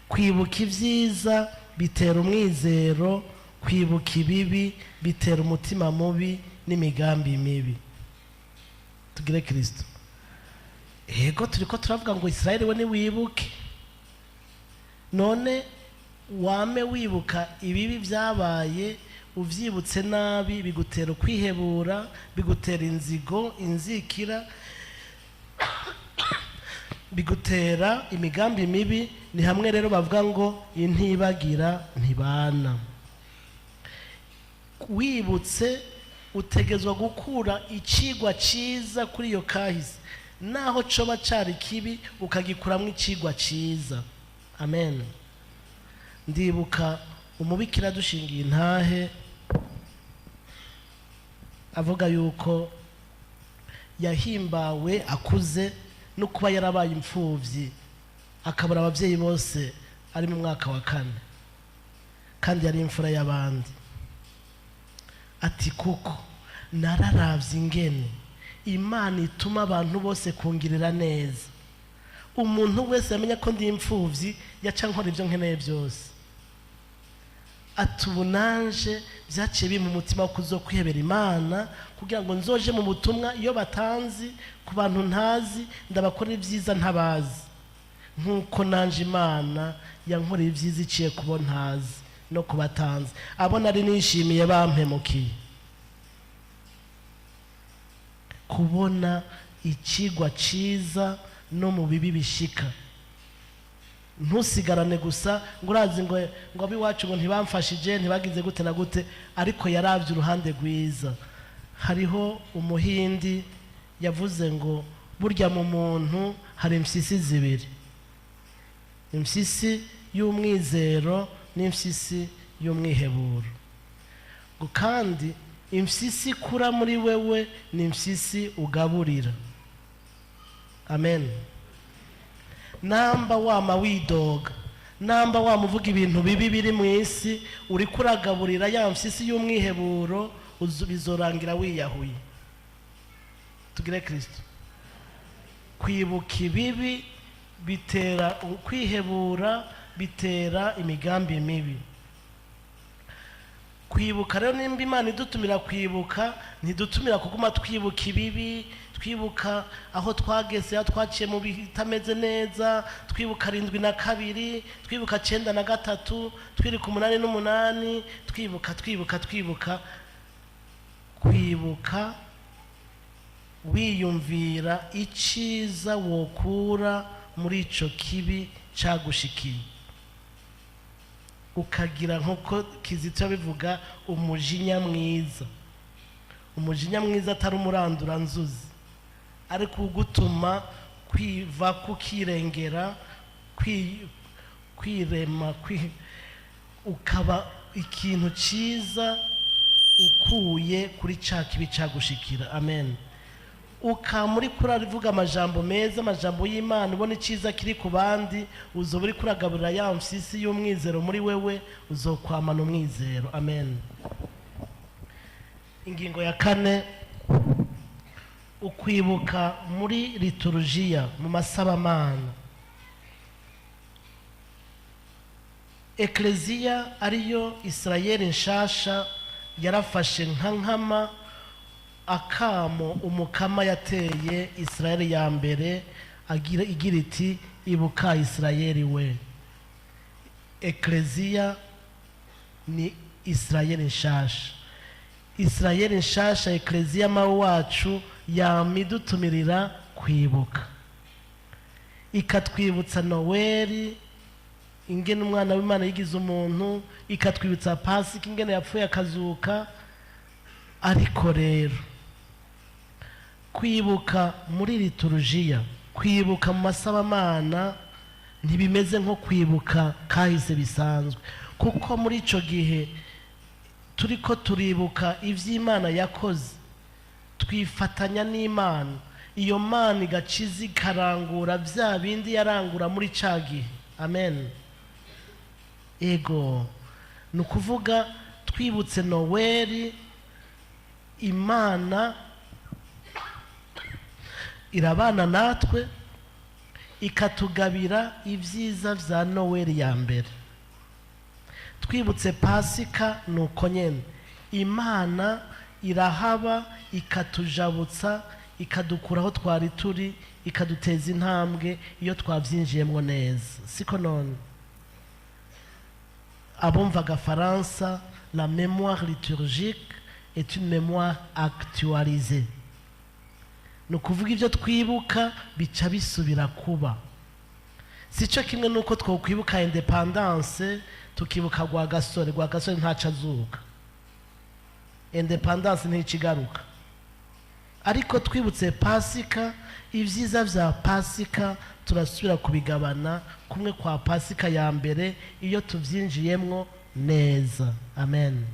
kwibuka ibyiza bitera umwizero, kwibuka ibibi bitera umutima mubi n'imigambi mibi. Tugire Kristo. Ego turiko turavuga ngo Israeli we niwibuke. None wame wibuka ibibi byabaye, uvyibutse nabi bigutera kwihebura, bigutera inzigo, inzikira, bigutera imigambi mibi. Ni hamwe rero bavuga ngo intibagira ntibana. Wibutse utegezwa gukura icigwa ciza kuri iyo kahise, naho coba cari kibi ukagikuramwo icigwa ciza. Amen. Ndibuka umubikira dushingiye intahe avuga yuko yahimbawe akuze no kuba yarabaye imfuvyi, akabura abavyeyi bose ari mu mwaka wa 4, kandi yari imfura y'abandi. Ati kuko nararavye ingene Imana ituma abantu bose kungirira neza. Umuntu wese yamenya ko ndi imfuvyi yaca nkora ibyo nkeneye byose. Ati ubu nanje byaciye bimpa umutima wo kuzokwihebera Imana, kugira ngo nzoje mu butumwa iyo batanzi, ku bantu ntazi, ndabakora ibyiza ntabazi, nkuko nanje Imana yankoreye ibyiza iciye kubo ntazi no kubatanzi, abo nari nishimiye bampemukiye. Kubona ikigwa ciza no mu bibi bishika, ntusigarane gusa ngo urazi ngo abiwacu ngo ntibamfashije, ntibagize gute na gute, ariko yaravye uruhande rwiza. Hariho umuhindi yavuze ngo burya mu muntu hari imfyisi zibiri, imfyisi y'umwizero n'imfyisi y'umwiheburo. Ngo kandi imfyisi ikura muri wewe ni imfyisi ugaburira. Amen. Namba wama widoga, namba wamuvuga ibintu bibi biri mu isi, uriko uragaburira ya mfyisi y'umwiheburo, bizorangira wiyahuye. Tugire Kristo. Kwibuka ibibi bitera kwihebura, bitera imigambi mibi. Kwibuka rero, nimba Imana idutumira kwibuka, ntidutumira kuguma twibuka ibibi, twibuka aho twageze, aho twaciye mu bitameze neza, twibuka 72, twibuka 93, twibuka 88, twibuka, twibuka, twibuka. Kwibuka wiyumvira iciza wokura muri ico kibi cagushikiye, ukagira nk'uko Kizito yabivuga, umujinya mwiza. Umujinya mwiza atari umuranduranzuzi, ariko ugutuma kwiva kukirengera, kwirema, ukaba ikintu ciza ukuye kuri ca kibi cagushikira. Amen. Ukaba muri kurarivuga amajambo meza, amajambo y'Imana, ubona icyiza kiri ku bandi, uzoba uri kuragaburira ya mfyisi y'umwizero muri wewe, uzokwamana umwizero. Amen. Ingingo ya kane, ukwibuka muri liturujiya, mu masabamana. Ekleziya ariyo Isirayeli nshasha yarafashe nka nkama akamo Umukama yateye Isirayeli ya mbere, igira iti: "Ibuka Isirayeli we." Ekleziya ni Isirayeli nshasha. Isirayeli nshasha, Ekleziya mawe wacu, yama idutumirira kwibuka, ikatwibutsa Noweli, ingene umwana w'Imana yigize umuntu, ikatwibutsa Pasika, ingene yapfuye akazuka. Ariko rero kwibuka muri liturujiya, kwibuka mu masabamana, ntibimeze nko kwibuka kahise bisanzwe, kuko muri ico gihe turiko turibuka ivy'Imana yakoze, twifatanya n'Imana. Iyo Mana igaciza, ikarangura vya bindi yarangura muri ca gihe. Amen. Ego, ni ukuvuga twibutse Noweli, Imana irabana natwe, ikatugabira ibyiza vya Noweli ya mbere. Twibutse Pasika, ni uko nyene, Imana irahaba, ikatujabutsa, ikadukura aho twari turi, ikaduteza intambwe iyo twabyinjiyemo neza. Siko none? Abumva agafaransa, la mémoire liturgique est une mémoire actualisée. Ni ukuvuga ibyo twibuka bica bisubira kuba. Si cyo kimwe n'uko twokwibuka indépendance, tukibuka Rwagasore. Rwagasore ntaco azuka, indépendance nticigaruka. Ariko twibutse Pasika, ibyiza bya Pasika turasubira kubigabana kumwe kwa Pasika ya mbere iyo tubyinjiyemwo neza. Amen.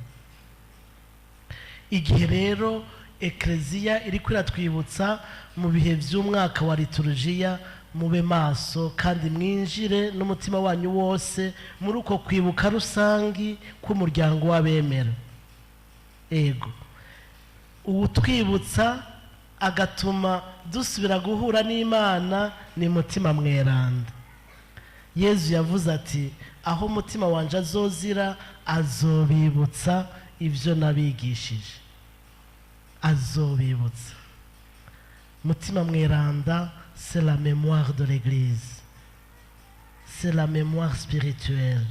Igihe rero Ekleziya iri iratwibutsa mu bihe by'umwaka wa liturujiya, mube maso kandi mwinjire n'umutima wanyu wose muri uko kwibuka rusangi k'umuryango w'abemera. Ego, uwutwibutsa agatuma dusubira guhura n'Imana ni Mutima Mweranda. Yezu yavuze ati: "Aho umutima wanje azozira, azobibutsa ibyo nabigishije." Azobibutsa. Mutima Mweranda, c'est la mémoire de l'Église, c'est la mémoire spirituelle.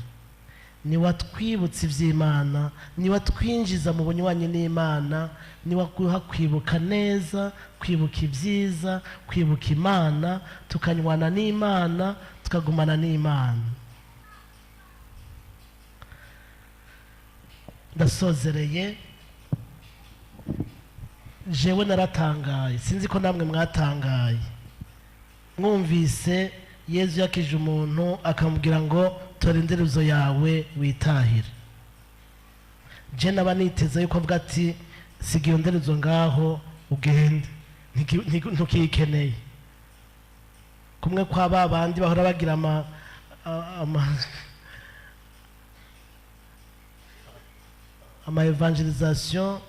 Niwe atwibutsa iby'Imana, niwe atwinjiza mu bunywanyi n'Imana, niwe aguha kwibuka neza, kwibuka ibyiza, kwibuka Imana, tukanywana n'Imana, tukagumana n'Imana. Ndasozereye. Jewe naratangaye, sinzi ko namwe mwatangaye mwumvise Yezu yakije umuntu, akamubwira ngo: "Tora inderezo yawe witahire." Je naba niteze yuko avuga ati: "Siga iyo nderezo ngaho ugende, ntukiyikeneye." Kumwe kwa ba bandi bahora bagira ama évangélisation,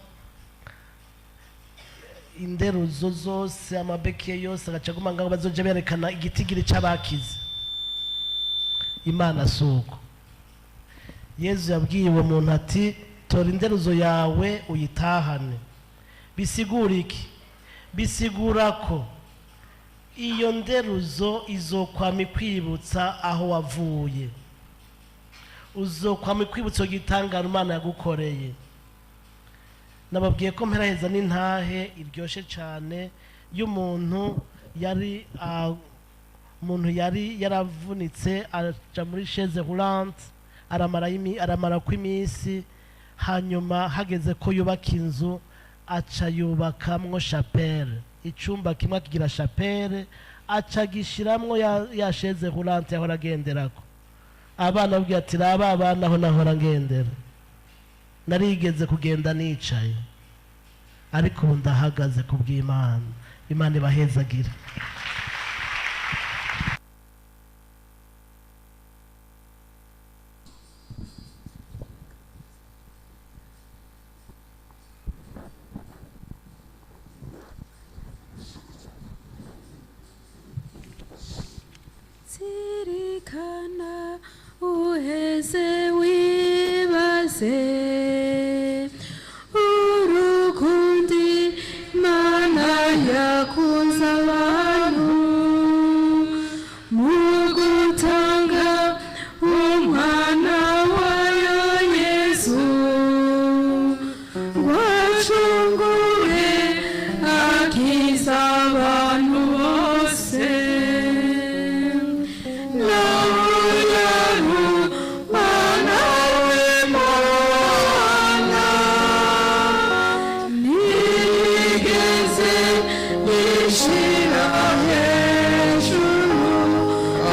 inderuzo zose, amabekiye yose agaca aguma ngaho, bazoja berekana igitigiri c'abakize. Imana si uko. Yezu yabwiye uwo muntu ati Tora inderuzo yawe uyitahane. Bisigura iki? Bisigura ko iyo nderuzo izokwama ikwibutsa aho wavuye, uzokwama ikwibutsa igitangara Imana yagukoreye. Nababwiye ko mperaheza n'intahe iryoshe cyane y'umuntu yari umuntu yari yaravunitse, aja muri chaise roulante, aramara kw'iminsi. Hanyuma hageze ko yubaka inzu, aca yubakamwo chapelle, icumba kimwe akigira chapelle, aca gishiramwo ya chaise roulante yahora agenderako. Abana babwira ati: "Raba abana, aho nahora ngendera, narigeze kugenda nicaye, ariko ubu ndahagaze ku bw'Imana." Imana ibahezagira. Zirikana uheze wibaze urukundi Mana yakunze abantu mu gutanga umwana wayo Yesu wacungure akiza abantu bose. Mwana w'Imana ntiyigeze yishira hejuru,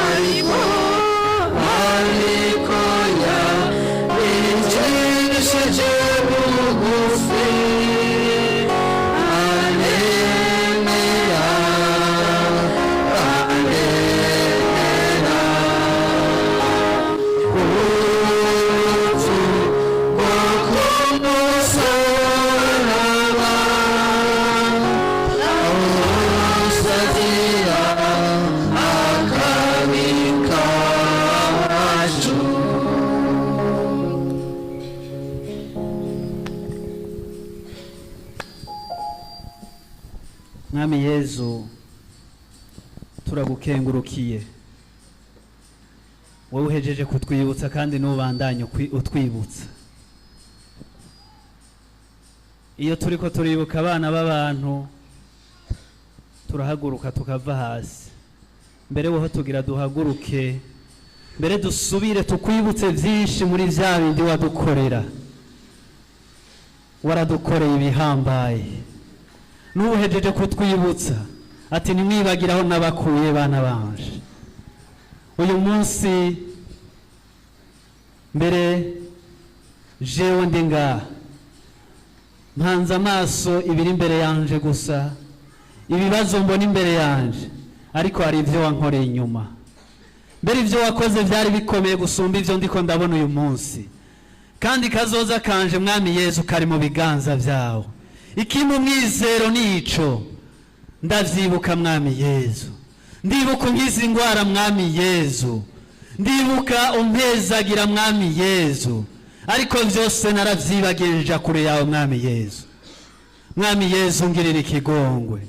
ariko yabicishije bugufi, aremera, aremera urupfu rwo ku musaraba, amusagira akabi kacu. Mwami Yezu, turagukengurukiye, wowe uhejeje kutwibutsa kandi n'ubandanye utwibutsa. Iyo turiko turibuka abana b'abantu, turahaguruka tukava hasi. Mbere woho tugira duhaguruke, mbere dusubire tukwibutse byinshi muri vya bindi wadukorera. Waradukoreye ibihambaye. N'ubuhejeje kutwibutsa ati: "Nimwibagiraho n'abakuye, bana banje." Uyu munsi mbere jewe ndi ngaha, mpanze amaso ibiri imbere yanje gusa, ibibazo mbona imbere yanje, ariko hari ibyo wankoreye inyuma. Mbere ibyo wakoze byari bikomeye gusumba ibyo ndiko ndabona uyu munsi. Kandi kazoza kanje, Mwami Yezu, kari mu biganza byawe. Ikimpa umwizero nico ndavyibuka, Mwami Yezu. Ndibuka unkiza ingwara, Mwami Yezu. Ndibuka umpezagira, Mwami Yezu. Ariko vyose naravyibagiye, nja kure yawe, Mwami Yezu. Mwami Yezu, ungirira ikigongwe,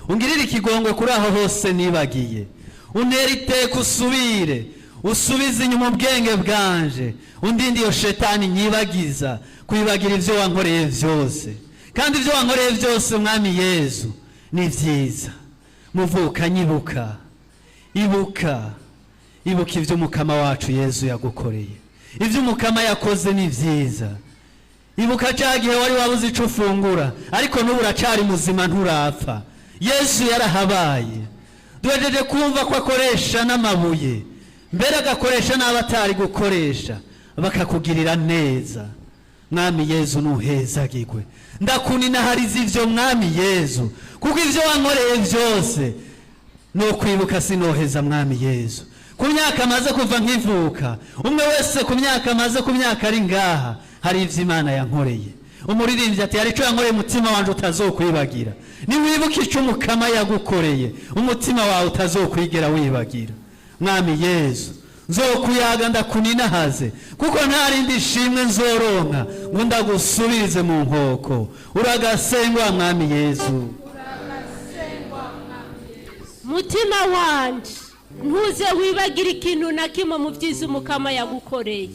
ungirire ikigongwe kuri aho hose nibagiye. Untera iteka, usubire usubize inyuma ubwenge bwanje, undinde iyo shetani nyibagiza kwibagira ibyo wankoreye byose. Kandi ibyo wankoreye byose, Mwami Yezu, ni byiza. Muvuka, nyibuka, ibuka, ibuka ibyo Umukama wacu Yezu yagukoreye. Ibyo Umukama yakoze ni byiza. Ibuka cya gihe wari wabuze icyo ufungura, ariko n'ubu uracari muzima, nturapfa. Yesu yarahabaye. Duhejeje kumva ko akoresha n'amabuye, mbere agakoresha n'abo atari gukoresha, bakakugirira neza. Mwami Yezu, nuhezagirwe. Ndakuninahariza ivyo, Mwami Yezu, kuko ivyo wankoreye byose no kwibuka sinoheza. Mwami Yezu, ku myaka amaze kuva nkivuka, umwe wese ku myaka amaze, ku myaka ari ngaha, hari ivyo Imana yankoreye. Umuririmbyi ati: "Hari ico yankoreye umutima wanje utazokwibagira." Niwibuka ico Umukama yagukoreye, umutima wawe utazokwigera wibagira. Mwami Yezu. Nzokuyaga ndakuninahaze, kuko nta rindi shimwe nzoronka ngo ndagusubirize mu nkoko. Uragasengwa Mwami Yezu. Mutima wanje, ntuze wibagire ikintu na kimwe mu byiza Umukama yagukoreye.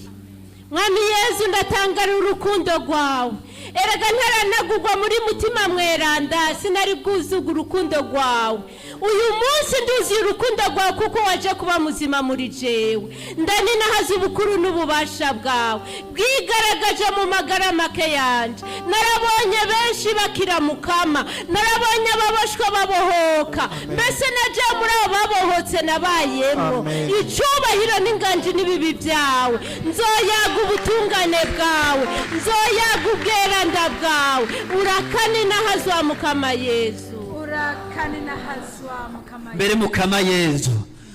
Mwami Yezu, ndatangara urukundo rwawe. Erega ntaranagugwa muri Mutima Mweranda, sinari bwuzuga urukundo rwawe. Uyu munsi nduzuye urukundo rwawe, kuko waje kuba muzima muri jewe. Ndaninahaza ubukuru n'ububasha bwawe bwigaragaje mu magara make yanje. Narabonye benshi bakira Mukama, narabonye ababoshwe babohoka, mbese naje muri abo babohotse nabayemo. Amen. Icyubahiro n'inganji n'ibibi byawe. Nzoyaga ubutungane bwawe, nzoyaga ubweranda bwawe. Urakaninahazwa Mukama Yezu. Urakaninahazwa Mukama. Mbere Mukama Yezu,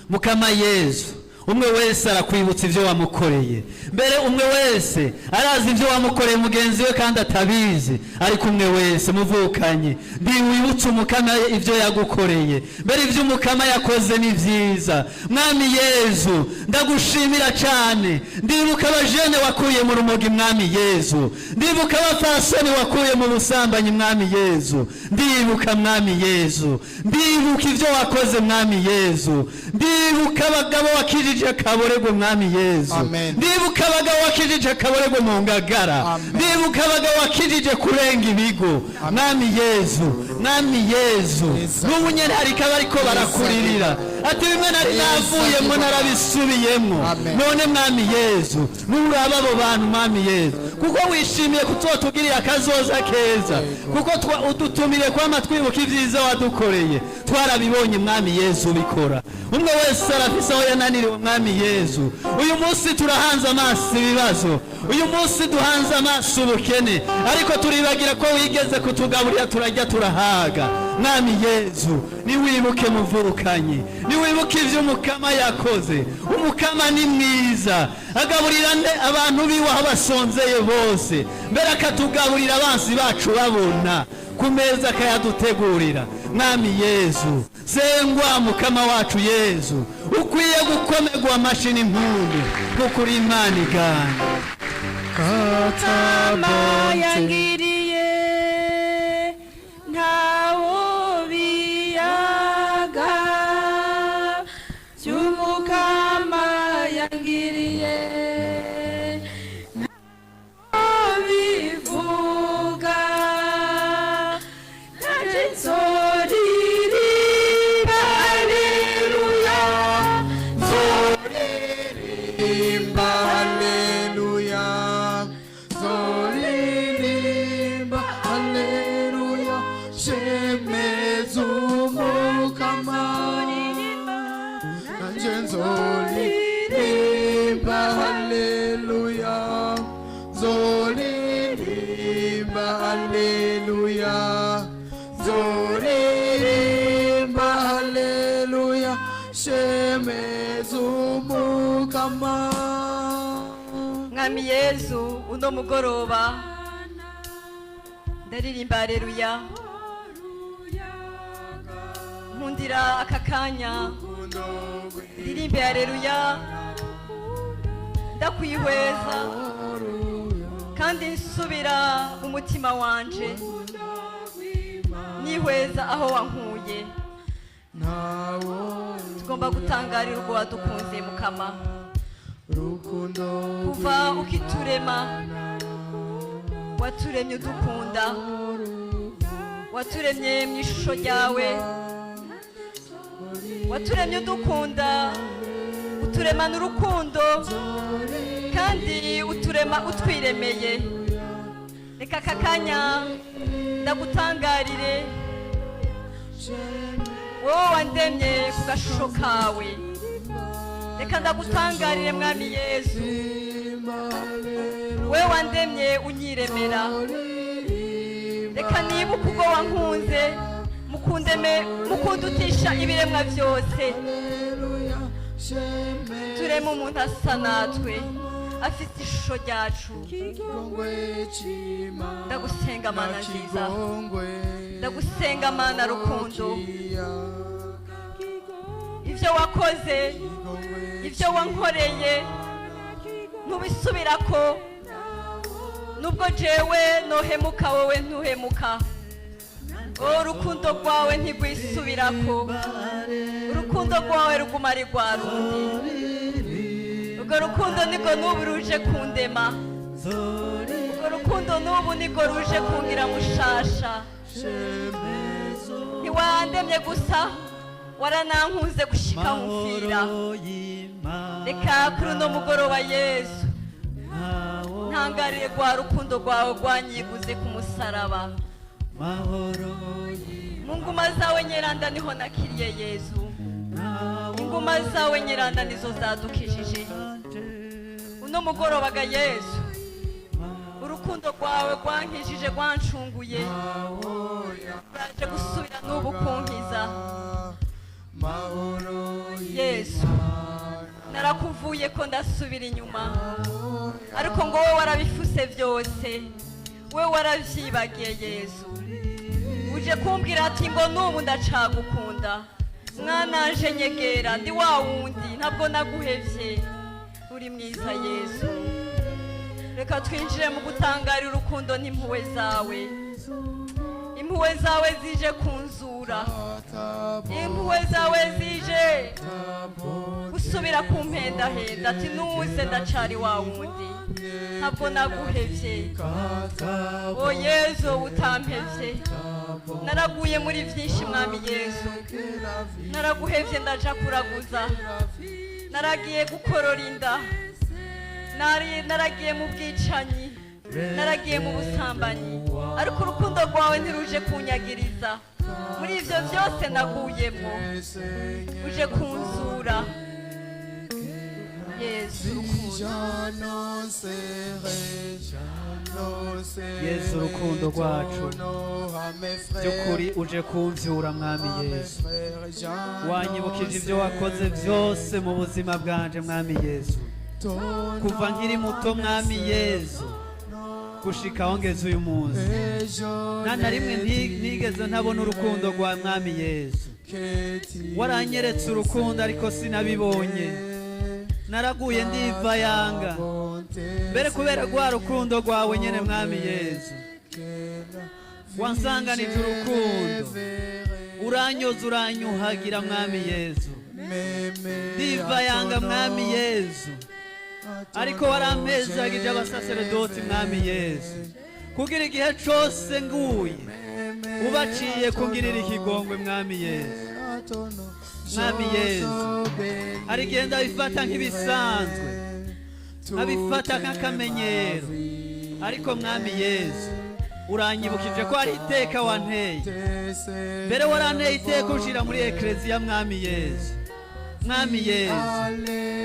Mukama Yezu, umwe wese arakwibutsa ibyo wamukoreye. Mbere umwe wese arazi ibyo wamukoreye mugenzi we kandi atabizi, ariko umwe wese muvukanye ntiwibutse Umukama ibyo yagukoreye. Mbere ibyo Umukama yakoze ni byiza. Mwami Yezu, ndagushimira cyane. Ndibuka abajene wakuye mu rumogi, Mwami Yezu. Ndibuka abapfasoni wakuye mu busambanyi, Mwami Yezu. Ndibuka, Mwami Yezu, ndibuka ibyo wakoze, Mwami Yezu. Ndibuka abagabo wakijije akaboregwe, Mwami Yezu. Amen. Ndibuka abagabo wakijije akaboregwe mu Ngagara. Amen. Ndibuka abagabo wakijije kurenga ibigo, Mwami Yezu, Mwami Yezu. Yesu. N'ubu nyene hariko abariko barakuririra ati: "Bimwe nari navuyemwo narabisubiyemwo." Amen. None Mwami Yezu, nuraba abo bantu, Mwami Yezu, kuko wishimiye kutotugirira akazoza keza, kuko udutumire kwama twibuka ibyiza wadukoreye. Twarabibonye, Mwami Yezu, ubikora. Umwe wese arafise aho yananiriwe, Mwami Yezu. Uyu munsi turahanze amaso ibibazo, uyu munsi duhanze amaso ubukene, ariko turibagira ko wigeze kutugaburira turarya turahaga. Mwami Yezu, niwibuke muvukanye, niwibuke ibyo Umukama yakoze. Umukama ni mwiza, agaburira nde abantu biwe aho basonzeye bose, mbere akatugaburira abansi bacu babona, ku meza akayadutegurira. Mwami Yezu, sengwa Mukama wacu Yezu, ukwiye gukomerwa amashyi n'impundu, kuko uri Imana iganje. Mukama yangiriye ntawo biyaga, by'Umukama yangiriye ntawo bivuga. Nanje nzoririmba aleluya. Nzoririmba haleluya, nzoririmba haleluya, shemeza Umukama. Nanje nzoririmba haleluya, nzoririmba haleluya, nzoririmba haleluya, shemeza Umukama. Mwami Yezu, uno mugoroba ndaririmba aleluya. Nkundira aka kanya ndirimbe aleluya, ndakwihweza kandi nsubira mu mutima wanje, nihweza aho wankuye. Tugomba gutangarira ubwo wadukunze, Mukama. Kuva ukiturema waturemye udukunda, waturemye mu ishusho ryawe, waturemye udukunda, uturemana urukundo kandi uturema utwiremeye. Reka aka kanya ndagutangarire, wowe wandemye ku gashusho kawe. Reka ndagutangarire, Mwami Yezu, wowe wandemye unyiremera. Reka nibuke ubwo wankunze mukundeme, mukundutisha ibiremwa byose. Tureme umuntu asa natwe, afite ishusho ryacu. Ndagusenga, Mana nziza, ndagusenga, Mana rukundo. Ibyo Ibyo wakoze, ibyo wankoreye, ntubisubirako. Nubwo jewe nohemuka, wowe ntuhemuka. Urukundo rwawe ntigwisubirako, urukundo rwawe ruguma ari rwa rundi. Urwo rukundo nirwo n'ubu ruje kundema, urwo rukundo n'ubu nirwo ruje kungira mushasha. Ntiwandemye gusa, waranankunze gushika mupfira. Reka kuri uno mugoroba, Yesu, ntangarire rwa rukundo rwawe rwanyiguze ku musaraba. Mu nguma zawe nyeranda niho nakiriye, Yezu. Inguma zawe nyeranda nizo zadukijije. Uno mugoroba ga Yezu, urukundo rwawe rwankijije, rwancunguye, ruraje gusubira n'ubu kunkiza. Yesu, narakuvuye ko ndasubira inyuma, ariko ngo wowe warabifuse byose, we warabyibagiye. Yesu, uje kumbwira ati ngo n'ubu ndacagukunda, mwananje, nyegera, ndi wa wundi, ntabwo naguhevye. Uri mwiza, Yesu. Reka twinjire mu gutangarira urukundo n'impuhwe zawe. Impuhwe zawe zije kunzura, impuhwe zawe zije gusubira kumpendahenda ati nuze, ndacari wa wundi, ntabwo naguhevye. O Yezu, wowe utampevye. Naraguye muri byinshi, Mwami Yezu. Naraguhevye ndaja kuraguza, naragiye gukorora inda, naragiye mu bwicanyi, naragiye mu busambanyi, ariko urukundo rwawe ntiruje kunyagiriza muri ibyo byose naguyemo. Uje kunzura, Yesu, urukundo. Yesu, urukundo rwacu, by'ukuri uje kumvyura. Mwami Yesu, wanyibukije ibyo wakoze byose mu buzima bwanje, Mwami Yesu, kuva nkiri muto, Mwami Yesu, gushika aho ngeze uyu munsi. Nta na rimwe ntigeze ntabona urukundo rwa Mwami Yesu. Waranyeretse urukundo, ariko sinabibonye. Naraguye ndivayanga mbere kubera rwa rukundo rwawe nyene. Mwami Yesu, wansanganije urukundo, uranyoza, uranyuhagira, Mwami Yesu. Ndivayanga, Mwami Yesu, ariko warampezagije abasaseredoti, Mwami Yesu, kugira igihe cose nguye ubaciye kungirira ikigongwe. Mwami Yesu, Mwami Yesu, hari igihe ndabifata nk'ibisanzwe, nkabifata nk'akamenyero, ariko Mwami Yesu, uranyibukije ko hari iteka wanteye. Mbere waranteye iteka ushira muri ekleziya. Mwami Yesu, Mwami Yesu,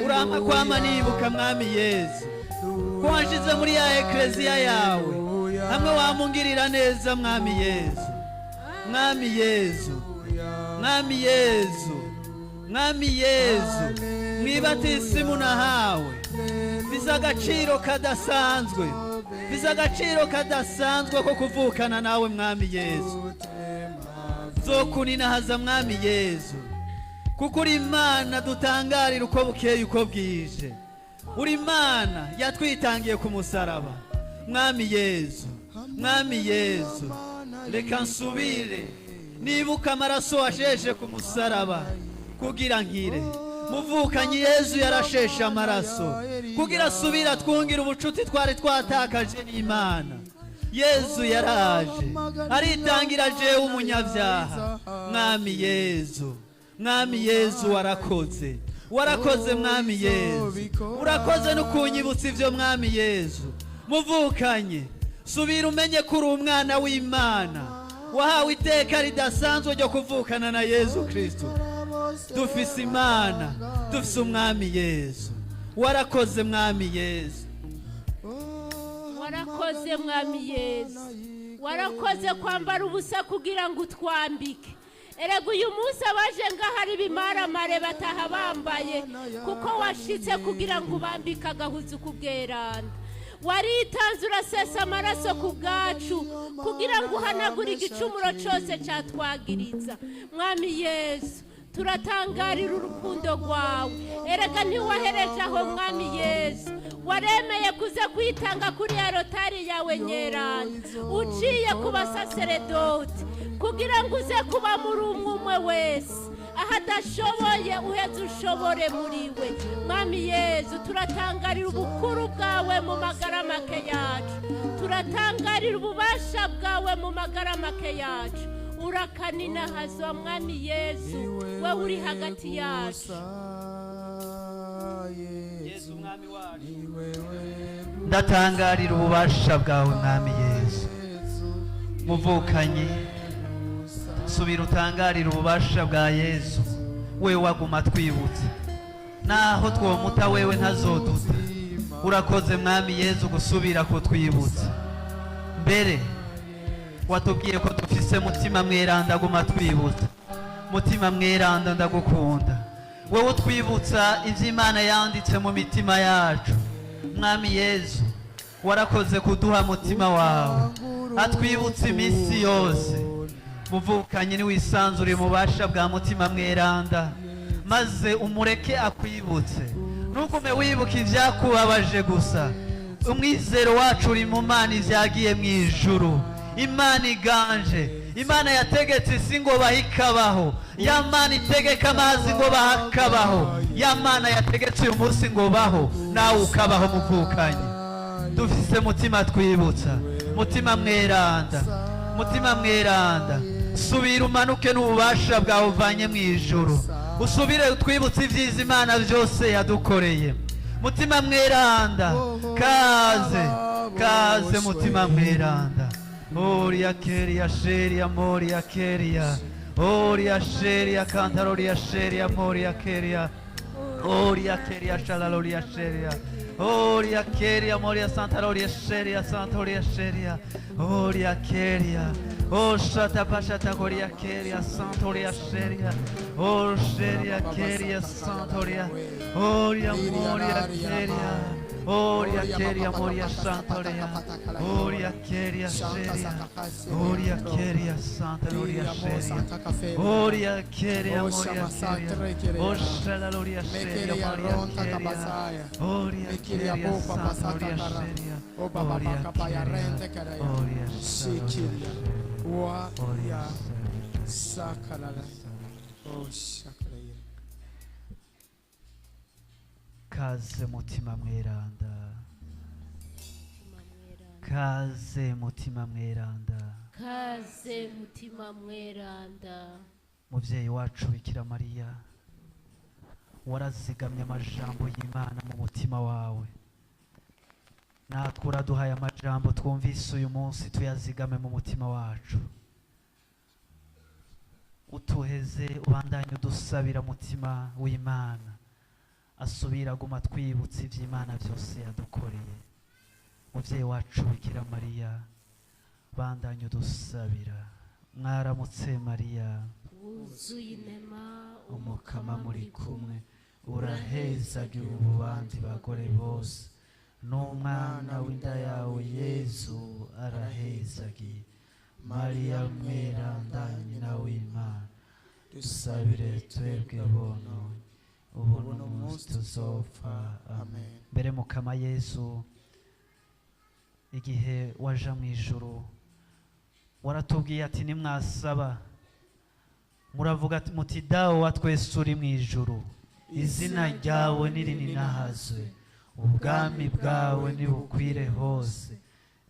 urampa kwama nibuka, Mwami Yesu, ko wanshize muri ya ekleziya yawe hamwe wamungirira neza. Mwami Yesu, Mwami Yesu, Mwami Yesu, Mwami Yesu, mwibatisimu nahawe biza agaciro kadasanzwe, biza agaciro kadasanzwe ko kuvukana nawe. Mwami Yesu, nzokuninahaza, Mwami Yesu, kuko uri Imana dutangarira uko bukeye, uko bwije. Uri Imana yatwitangiye ku musaraba. Mwami Yesu, Mwami Yesu, reka nsubire nibuka amaraso washeshe ku musaraba kugira nkire. Muvukanyi, Yezu yarasheshe amaraso kugira asubire atwungire ubucuti twari twatakaje n'Imana. Yezu yaraje aritangira jewe umunyabyaha. Mwami Yezu, Mwami Yezu, warakoze, warakoze. Mwami Yezu, urakoze no kunyibutsa ibyo. Mwami Yezu, muvukanye, subira umenye ko uri umwana w'Imana, wahawe iteka ridasanzwe ryo kuvukana na Yezu Kristo. Dufise Imana, dufise Umwami Yezu. Warakoze, Mwami Yezu. Warakoze, Mwami Yezu. Warakoze kwambara ubusa kugira ngo utwambike. Erega uyu munsi abaje ngaho ari ibimaramare bataha bambaye, kuko washitse kugira ngo ubambike agahuzu k'ubweranda. Waritanze, urasesa amaraso ku bwacu kugira ngo uhanagure igicumuro cyose cyatwagiriza. Mwami Yesu. Turatangarira urukundo rwawe. Erega ntiwahereje aho, Mwami Yesu, waremeye kuza kwitanga kuri ya rotari yawe nyeranda uciye ku basaseredoti kugira ngo uze kuba muri umwe umwe wese, aho adashoboye uheze ushobore muri we. Mwami Yesu, turatangarira ubukuru bwawe mu magara make yacu, turatangarira ububasha bwawe mu magara make yacu. Urakanina hazwa, Mwami Yesu, we uri hagati yacu. Yesu Umwami wacu, ndatangarira ububasha bwawe, Mwami Yesu. Muvukanye, subira utangarira ububasha bwa Yesu. We waguma twibutse, naho twomuta wewe ntazoduta. Urakoze, Mwami Yesu, gusubira kutwibutsa. Mbere watubwiye ko dufise Mutima Mweranda aguma twibutsa. Mutima Mweranda, ndagukunda, wowe utwibutsa iby'Imana yanditse mu mitima yacu. Mwami Yesu, warakoze kuduha Mutima wawe atwibutsa iminsi yose. Muvukanye, niwisanzure mu bubasha bwa Mutima Mweranda, maze umureke akwibutse. Ntugume wibuka ibyakubabaje gusa. Umwizero wacu uri mu Mana ibyagiye mu ijuru, Imana iganje, Imana yategetse isi ngo bahe ikabaho, ya Mana itegeka amazi ngo bahe akabaho, ya Mana yategetse uyu munsi ngo baho nawe ukabaho. Muvukanye, dufise Mutima twibutsa, Mutima Mweranda. Mutima Mweranda, subira umanuke n'ububasha bwawe uvanye mu ijuru, usubire utwibutse ibyiza Imana byose yadukoreye. Mutima Mweranda, kaze, kaze, Mutima Mweranda. Oria keria sheria moria keria oria sheria kantaroria sheria moria keria oria keria shalaloria sheria oria keria moria santaroria sheria santoria sheria oria keria o shata pashata koria keria santoria sheria o sheria keria santoria oria moria keria oria keria moria santoria oria keria sheria oria keria santoria sheria oria keria moria keria o shalaloria sheria moria keria oria keria santoria sheria oria keria oria Shikiria. Wa oria ya sakalala. Oh shakalaya. Kaze, Mutima Mweranda, kaze, Mutima Mweranda. Kaze, Mutima Mweranda. Mubyeyi wacu Bikira Mariya, warazigamye amajambo y'Imana mu mutima wawe, natwe uraduhaye amajambo twumvise uyu munsi, tuyazigame mu mutima wacu. Utuheze ubandanye udusabira Mutima w'Imana asubira aguma twibutsa iby'Imana byose yadukoreye. Mubyeyi wacu Bikira Mariya, bandanye udusabira. Mwaramutse Mariya, wuzuye inema, Umukama muri kumwe, urahezagira mu bandi bagore bose, n'umwana w'inda yawe Yezu arahezagiye. Mariya Mweranda, nyina w'Imana, dusabire twebwe bononye, ubu n'umunsi tuzopfa. Amen. Mbere Mukama Yezu, igihe waja mu ijuru waratubwiye ati: "Nimwasaba muravuga muti: Dawe wa twese uri mu ijuru, izina ryawe nirininahazwe, ubwami bwawe nibukwire hose,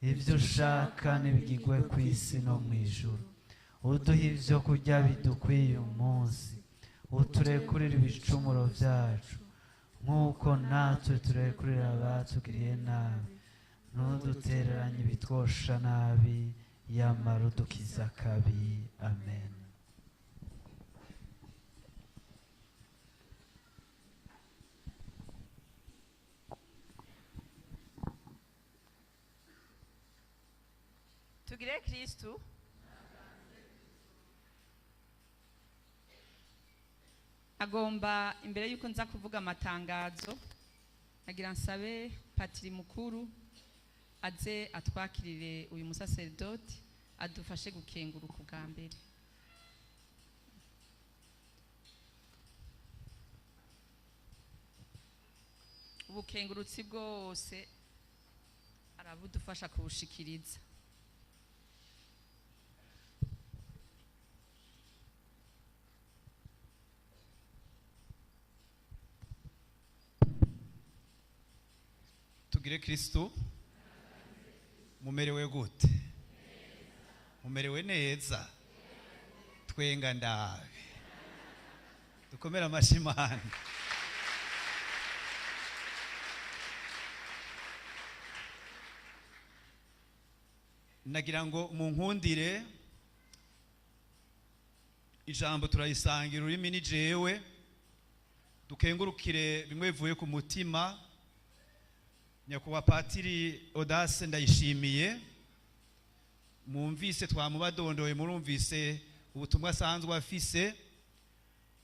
ibyo ushaka nibigigwe ku isi no mu ijuru. Uduhe ibyo kurya bidukwiye umunsi, uturekurire ibicumuro byacu nk'uko natwe turekurira abatugiriye nabi, ntudutereranye ibitwosha nabi, yamara udukiza akabi. Amen." Tugire Kristu. Agomba imbere yuko nza kuvuga amatangazo, agira nsabe patiri mukuru aze atwakirire uyu musaseredoti, adufashe gukenguruka ubwa mbere. Ubukengurutsi bwose arabudufasha kubushikiriza. Tugire Kristo. Mumerewe gute? Mumerewe neza? Twenga ndabe, dukomere amashyi Imana. Nagira ngo munkundire ijambo turayisangira ururimi ni jewe, dukengurukire bimwe bivuye ku mutima nyakubahwa Patiri Audace Ndayishimiye. Mwumvise twamubadondoye, murumvise ubutumwa asanzwe afise,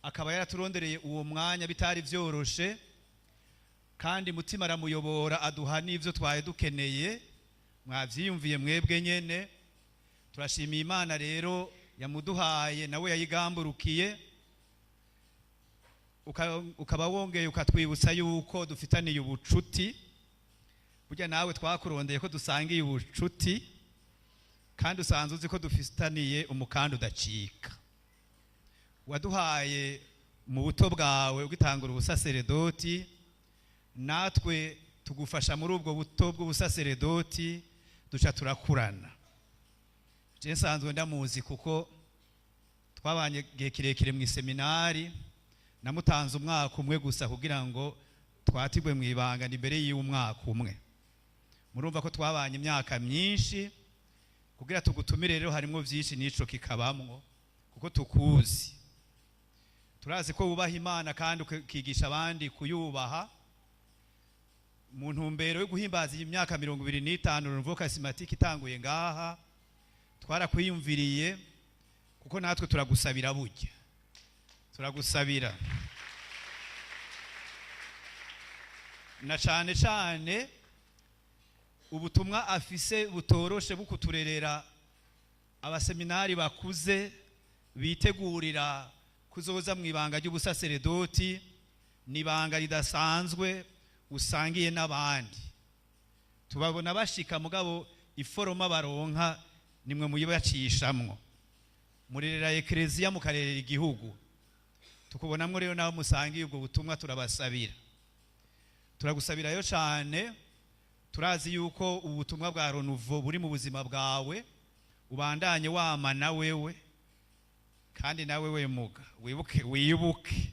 akaba yaraturondereye uwo mwanya bitari byoroshe, kandi mutima aramuyobora aduha n'ivyo twari dukeneye. Mwavyiyumviye mwebwe nyene. Turashimiye Imana rero yamuduhaye, nawe yayigamburukiye. Ukaba wongeye ukatwibutsa yuko dufitaniye ubucuti. Burya nawe twakurondeye ko dusangiye ubucuti, kandi usanzwe uzi ko dufitaniye umukanda udacika. Waduhaye mu buto bwawe ugitangura ubusaseredoti, natwe tugufasha muri ubwo buto bw'ubusaseredoti, duca turakurana. Je nsanzwe ndamuzi kuko twabanye igihe kirekire mu iseminari, namutanze umwaka umwe gusa kugira ngo twatigwe mu ibanga ni imbere y'umwaka umwe. Murumva ko twabanye imyaka myinshi. Kugira tugutumire rero harimo byinshi n'ico kikabamwo, kuko tukuzi, turazi ko wubaha Imana kandi ukigisha abandi kuyubaha. Mu ntumbero yo guhimbaza iyi myaka 25 Renouveau Charismatique itanguye ngaha, twarakwiyumviriye kuko natwe turagusabira, burya turagusabira na cane cane ubutumwa afise butoroshe bukuturerera abaseminari bakuze bitegurira kuzoza mu ibanga ry'ubusaseredoti. Ni ibanga ridasanzwe usangiye n'abandi, tubabona bashika mugabo iforoma baronka nimwe muyibacishamwo, murerera ekleziya mukarerera igihugu. Tukubonamwo rero nabo musangiye ubwo butumwa, turabasabira, turagusabirayo cane. Turazi yuko ubutumwa bwa Renouveau buri mu buzima bwawe, ubandanye wama na wewe, kandi nawe we muga wibuke, wibuke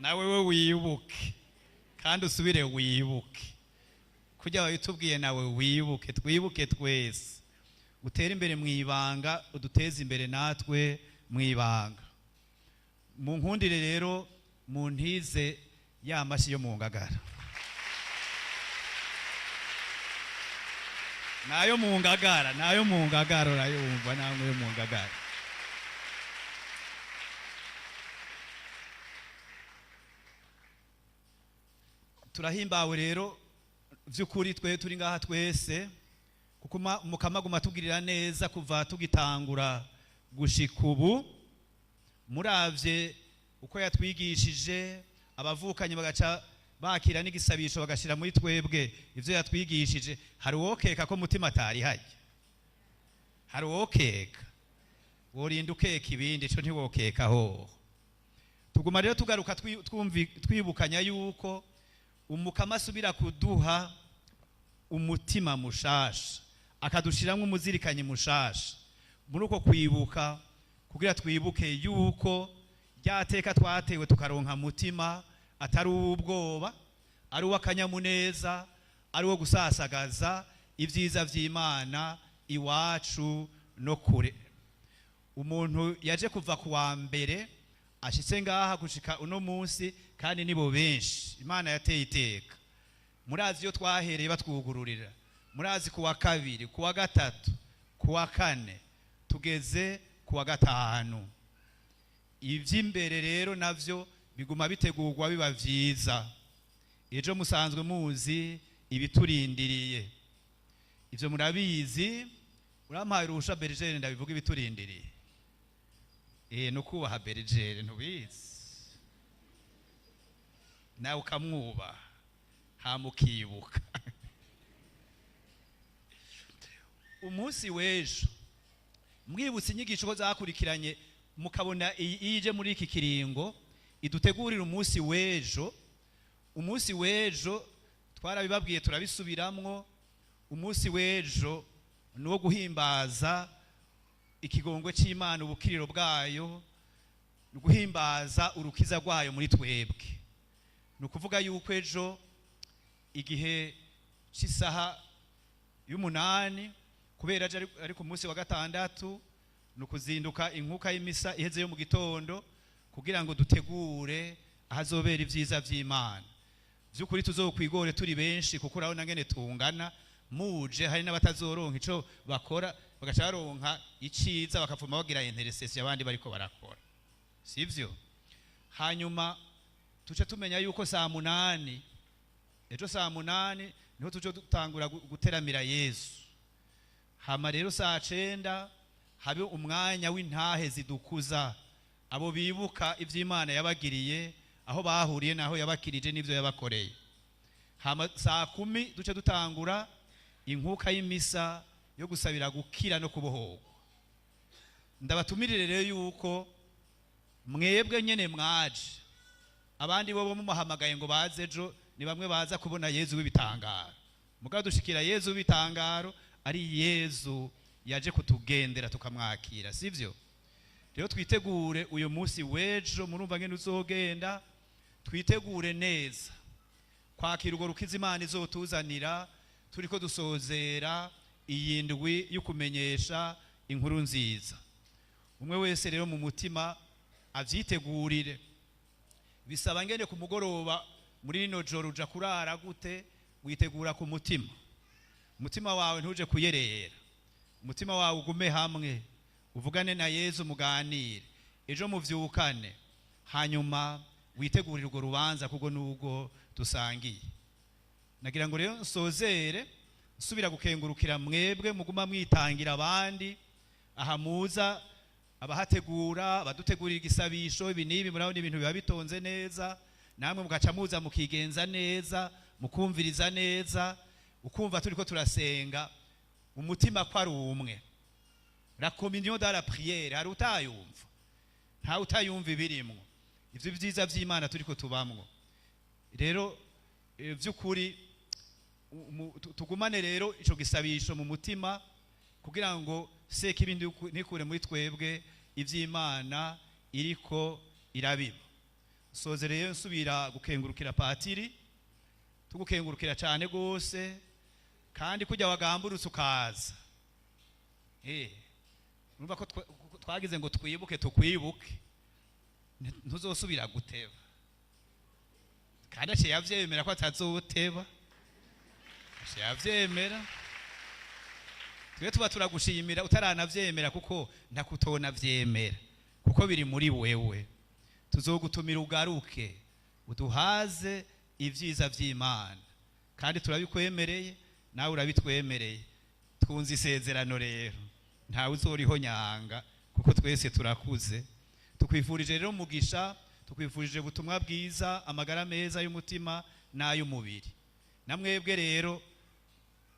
nawe we wibuke, kandi usubire wibuke kujya wabitubwiye, nawe wibuke, twibuke twese, utere imbere mu ibanga, uduteze imbere natwe mu ibanga. Mu nkundire rero muntize ya mashyi yo mu ngagara, nayo mu ngagara, nayo mu ngagara, urayumva namwe yo mu ngagara. Turahimbawe rero vy'ukuri twe turi ngaha twese, kuko Mukama aguma atugirira neza kuva tugitangura gushika ubu. Muravye uko yatwigishije, abavukanye bagaca bakira n'igisabisho bagashira muri twebwe ivyo yatwigishije. Hari uwokeka ko mutima atari hajya? Hari uwokeka? Worinda ukeka ibindi, ico ntiwokeka hoho. Tuguma rero tugaruka twibukanya yuko Umukama asubira kuduha umutima mushasha, akadushiramwo umuzirikanyi mushasha. Muri uko kwibuka, kugira twibuke yuko ryateka twatewe tukaronka mutima atari uw'ubwoba, ari uw'akanyamuneza, ari uwo gusasagaza ibyiza vy'Imana iwacu no kure. Umuntu yaje kuva ku wa mbere ashitse ngaha gushika uno munsi, kandi nibo benshi Imana yateye iteka. Murazi iyo twahereye batwugururira, murazi ku wa kabiri, ku wa gatatu, ku wa kane, tugeze ku wa gatanu. Ivy'imbere rero navyo biguma bitegurwa biba vyiza. Ejo musanzwe muzi ibiturindiriye, ivyo murabizi. Urampaye uruhusha Bergere ndabivuga ibiturindiriye. No kubaha Bergere ntubizi, nawe ukamwubaha. Hamukibuka umunsi w'ejo, mwibutse inyigisho ko zakurikiranye, mukabona ije muri iki kiringo idutegurira umunsi w'ejo. Umunsi w'ejo twarabibabwiye, turabisubiramwo. Umunsi w'ejo ni uwo guhimbaza ikigongwe cy'Imana, ubukiriro bwayo, ni uguhimbaza urukiza rwayo muri twebwe. Ni ukuvuga yuko ejo igihe cy'isaha y'umunani, kubera ari ku munsi wa gatandatu, ni ukuzinduka inkuka y'imisa iheze yo mu gitondo kugira ngo dutegure ahazobera ibyiza by'Imana. By'ukuri tuzokwigore turi benshi, kuko urabona ngene tungana, muje hari n'abatazoronka ico bakora, bagaca baronka iciza bakavuma bagira intercession abandi bariko barakora, sivyo? Hanyuma tuce tumenya yuko saa 8 ejo, saa 8 niho tuce dutangura guteramira Yesu. Hama rero saa 9 habe umwanya w'intahe zidukuza abo bibuka ivy'Imana yabagiriye, aho bahuriye naho yabakirije n'ivyo yabakoreye. Hama saa 10 duce dutangura inkuka y'imisa yo gusabira gukira no kubohorwa. Ndabatumirire rero yuko mwebwe nyene mwaje, abandi bo mumuhamagaye ngo baze ejo ni bamwe baza kubona Yezu w'ibitangaro. Mugabo dushikira Yezu w'ibitangaro ari Yezu yaje kutugendera tukamwakira, sivyo? Rero twitegure uyu munsi w'ejo, murumva ngene uzogenda, twitegure neza kwakira urwo rukiza Imana izotuzanira turiko dusozera iyi ndwi yo kumenyesha inkuru nziza. Umwe wese rero mu mutima avyitegurire. Bisaba ngene ku mugoroba muri rino joro uja kurara gute, witegura ku mutima. Umutima wawe ntuje kuyerera, umutima wawe ugume hamwe, uvugane na Yezu, muganire, ejo muvyukane, hanyuma witegurire urwo rubanza kuko nubwo dusangiye. Nagira ngo rero nsozere nsubira gukengurukira mwebwe muguma mwitangira abandi, aha muza abahategura, abadutegurira igisabisho, ibi n'ibi, murabona ibintu biba bitonze neza, namwe mugaca muza mukigenza neza, mukumviriza neza, ukumva turiko turasenga umutima ko ari umwe. La communion dans la prière, hari utayumva, nta utayumva ibirimwo ivyo vyiza vy'Imana turiko tubamwo. Rero vy'ukuri tugumane rero ico gisabisho mu mutima kugira ngo sekibindi ntikure muri twebwe ivy'Imana iriko irabiba. Soze rero nsubira gukengurukira patiri, tugukengurukira cyane gose, kandi kujya wagamburutse ukaza. Urumva ko twagize ngo twibuke tukwibuke, ntuzosubira guteba. Kandi aciye yavyemera ko atazoteba, aciye yavyemera. Twe tuba turagushimira utaranavyemera, kuko ntakutona vyemera, kuko biri muri wewe. Tuzogutumira ugaruke uduhaze ivyiza vy'Imana, kandi turabikwemereye nawe urabitwemereye. Twunze isezerano rero, ntawe uzoriho nyanga, kuko twese turakuze. Tukwifurije rero umugisha, tukwifurije ubutumwa bwiza, amagara meza y'umutima n'ay'umubiri. Namwebwe rero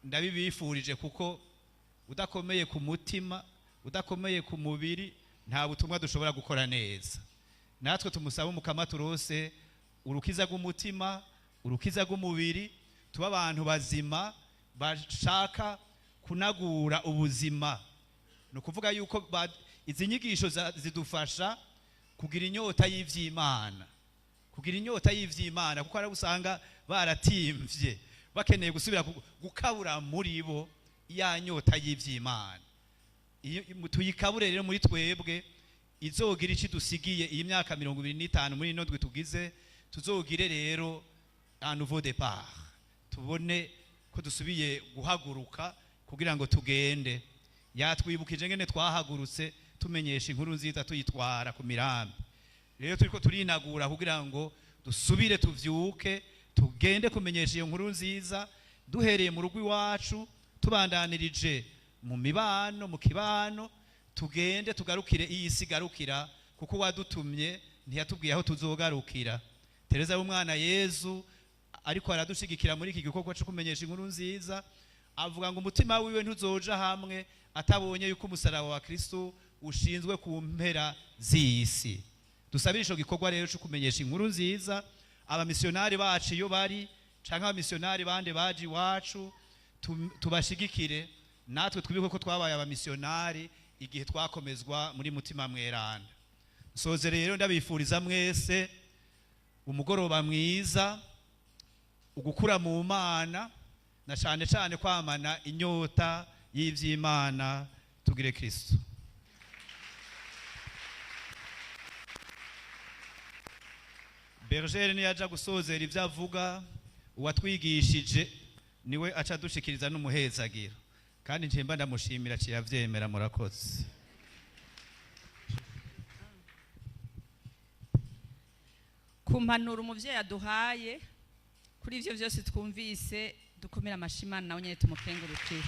ndabibifurije, kuko udakomeye ku mutima, udakomeye ku mubiri, nta butumwa dushobora gukora neza. Natwe tumusaba umukama turose urukiza rw'umutima, urukiza rw'umubiri, tuba abantu bazima bashaka kunagura ubuzima. Ni ukuvuga yuko izi nyigisho zidufasha kugira inyota y'ivy'Imana, kugira inyota y'ivy'Imana, kuko ari usanga baratimvye bakeneye gusubira gukabura muri bo ya nyota y'ivy'Imana. Tuyikabure rero muri twebwe, izogira ici dusigiye iyi myaka 25 muri ino ndwi tugize, tuzogire rero un nouveau départ, tubone ko dusubiye guhaguruka kugira ngo tugende. Yatwibukije ngene twahagurutse tumenyesha inkuru nziza tuyitwara ku mirambi. Rero turiko turinagura kugira ngo dusubire tuvyuke, tugende kumenyesha iyo nkuru nziza duhereye mu rugo iwacu, tubandanirije mu mibano, mu kibano, tugende tugarukire iyi si garukira, kuko wadutumye ntiyatubwiye aho tuzogarukira. Tereza w'umwana Yezu Ariko aradushigikira muri iki gikorwa cyo kumenyesha inkuru nziza. Avuga ngo umutima wiwe ntuzoja hamwe atabonye yuko umusaraba wa Kristo ushinzwe ku mpera z'isi. Dusabire ico gikorwa rero cyo kumenyesha inkuru nziza abamisiyonari bacu iyo bari, canke abamisiyonari bande baje iwacu, tubashigikire natwe twibuke ko twabaye abamisiyonari igihe twakomezwa muri Mutima Mweranda. Nsoze rero ndabifuriza mwese umugoroba mwiza, ugukura mu Mana, na cane cane kwamana inyota y'ivy'Imana. Tugire Kristo. Bergere niyaja gusozera ivyo avuga, uwatwigishije niwe aca dushikiriza n'umuhezagiro, kandi nje mba ndamushimira ciravyemera. Murakoze. Ku mpanuro umuvyeyi aduhaye kuri ivyo vyose twumvise, dukomere amashimana nawe nyene tumukengurukire.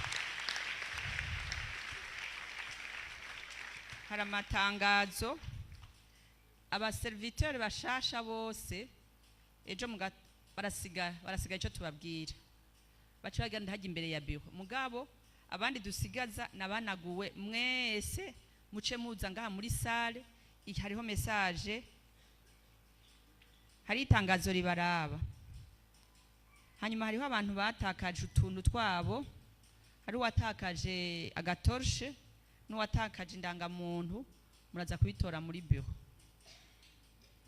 Hari amatangazo: abaserviteur bashasha bose ejo barasiga ico tubabwira, baca bagenda hajya imbere ya biro. Mugabo abandi dusigaza nabanaguwe mwese muce muza ngaha muri salle, hariho message, hari itangazo ribaraba. Hanyuma hariho abantu batakaje utuntu twabo, hari uwatakaje agatorshe n'uwatakaje indangamuntu, muraza kubitora muri biro.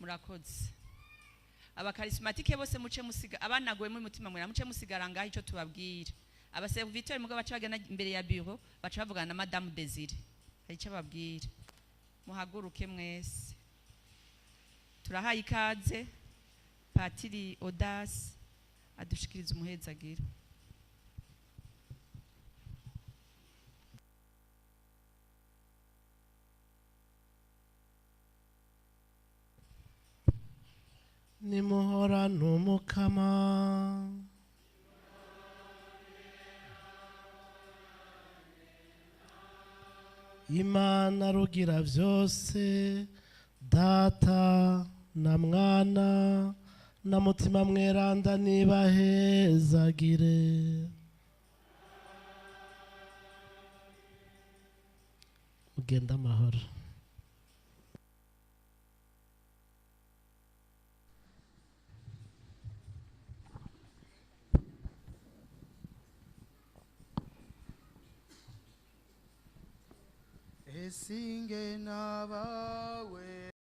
Murakoze. Abakarismatike bose muce musiga, abanaguwe muri Mutima Mwera muce musigara ngaho ico tubabwira. Abaserviteur mugabo baca bagenda imbere ya biro, baca bavugana na Madame Desire, hari ico babwira. Muhaguruke mwese. Turahaye ikaze Patiri Audace adushikiriza umuhezagiro. Nimuhorane Umukama. Imana rugira vyose, Data na Mwana na Mutima Mweranda, nibahezagire. Mugende amahoro. Esinge nabawe.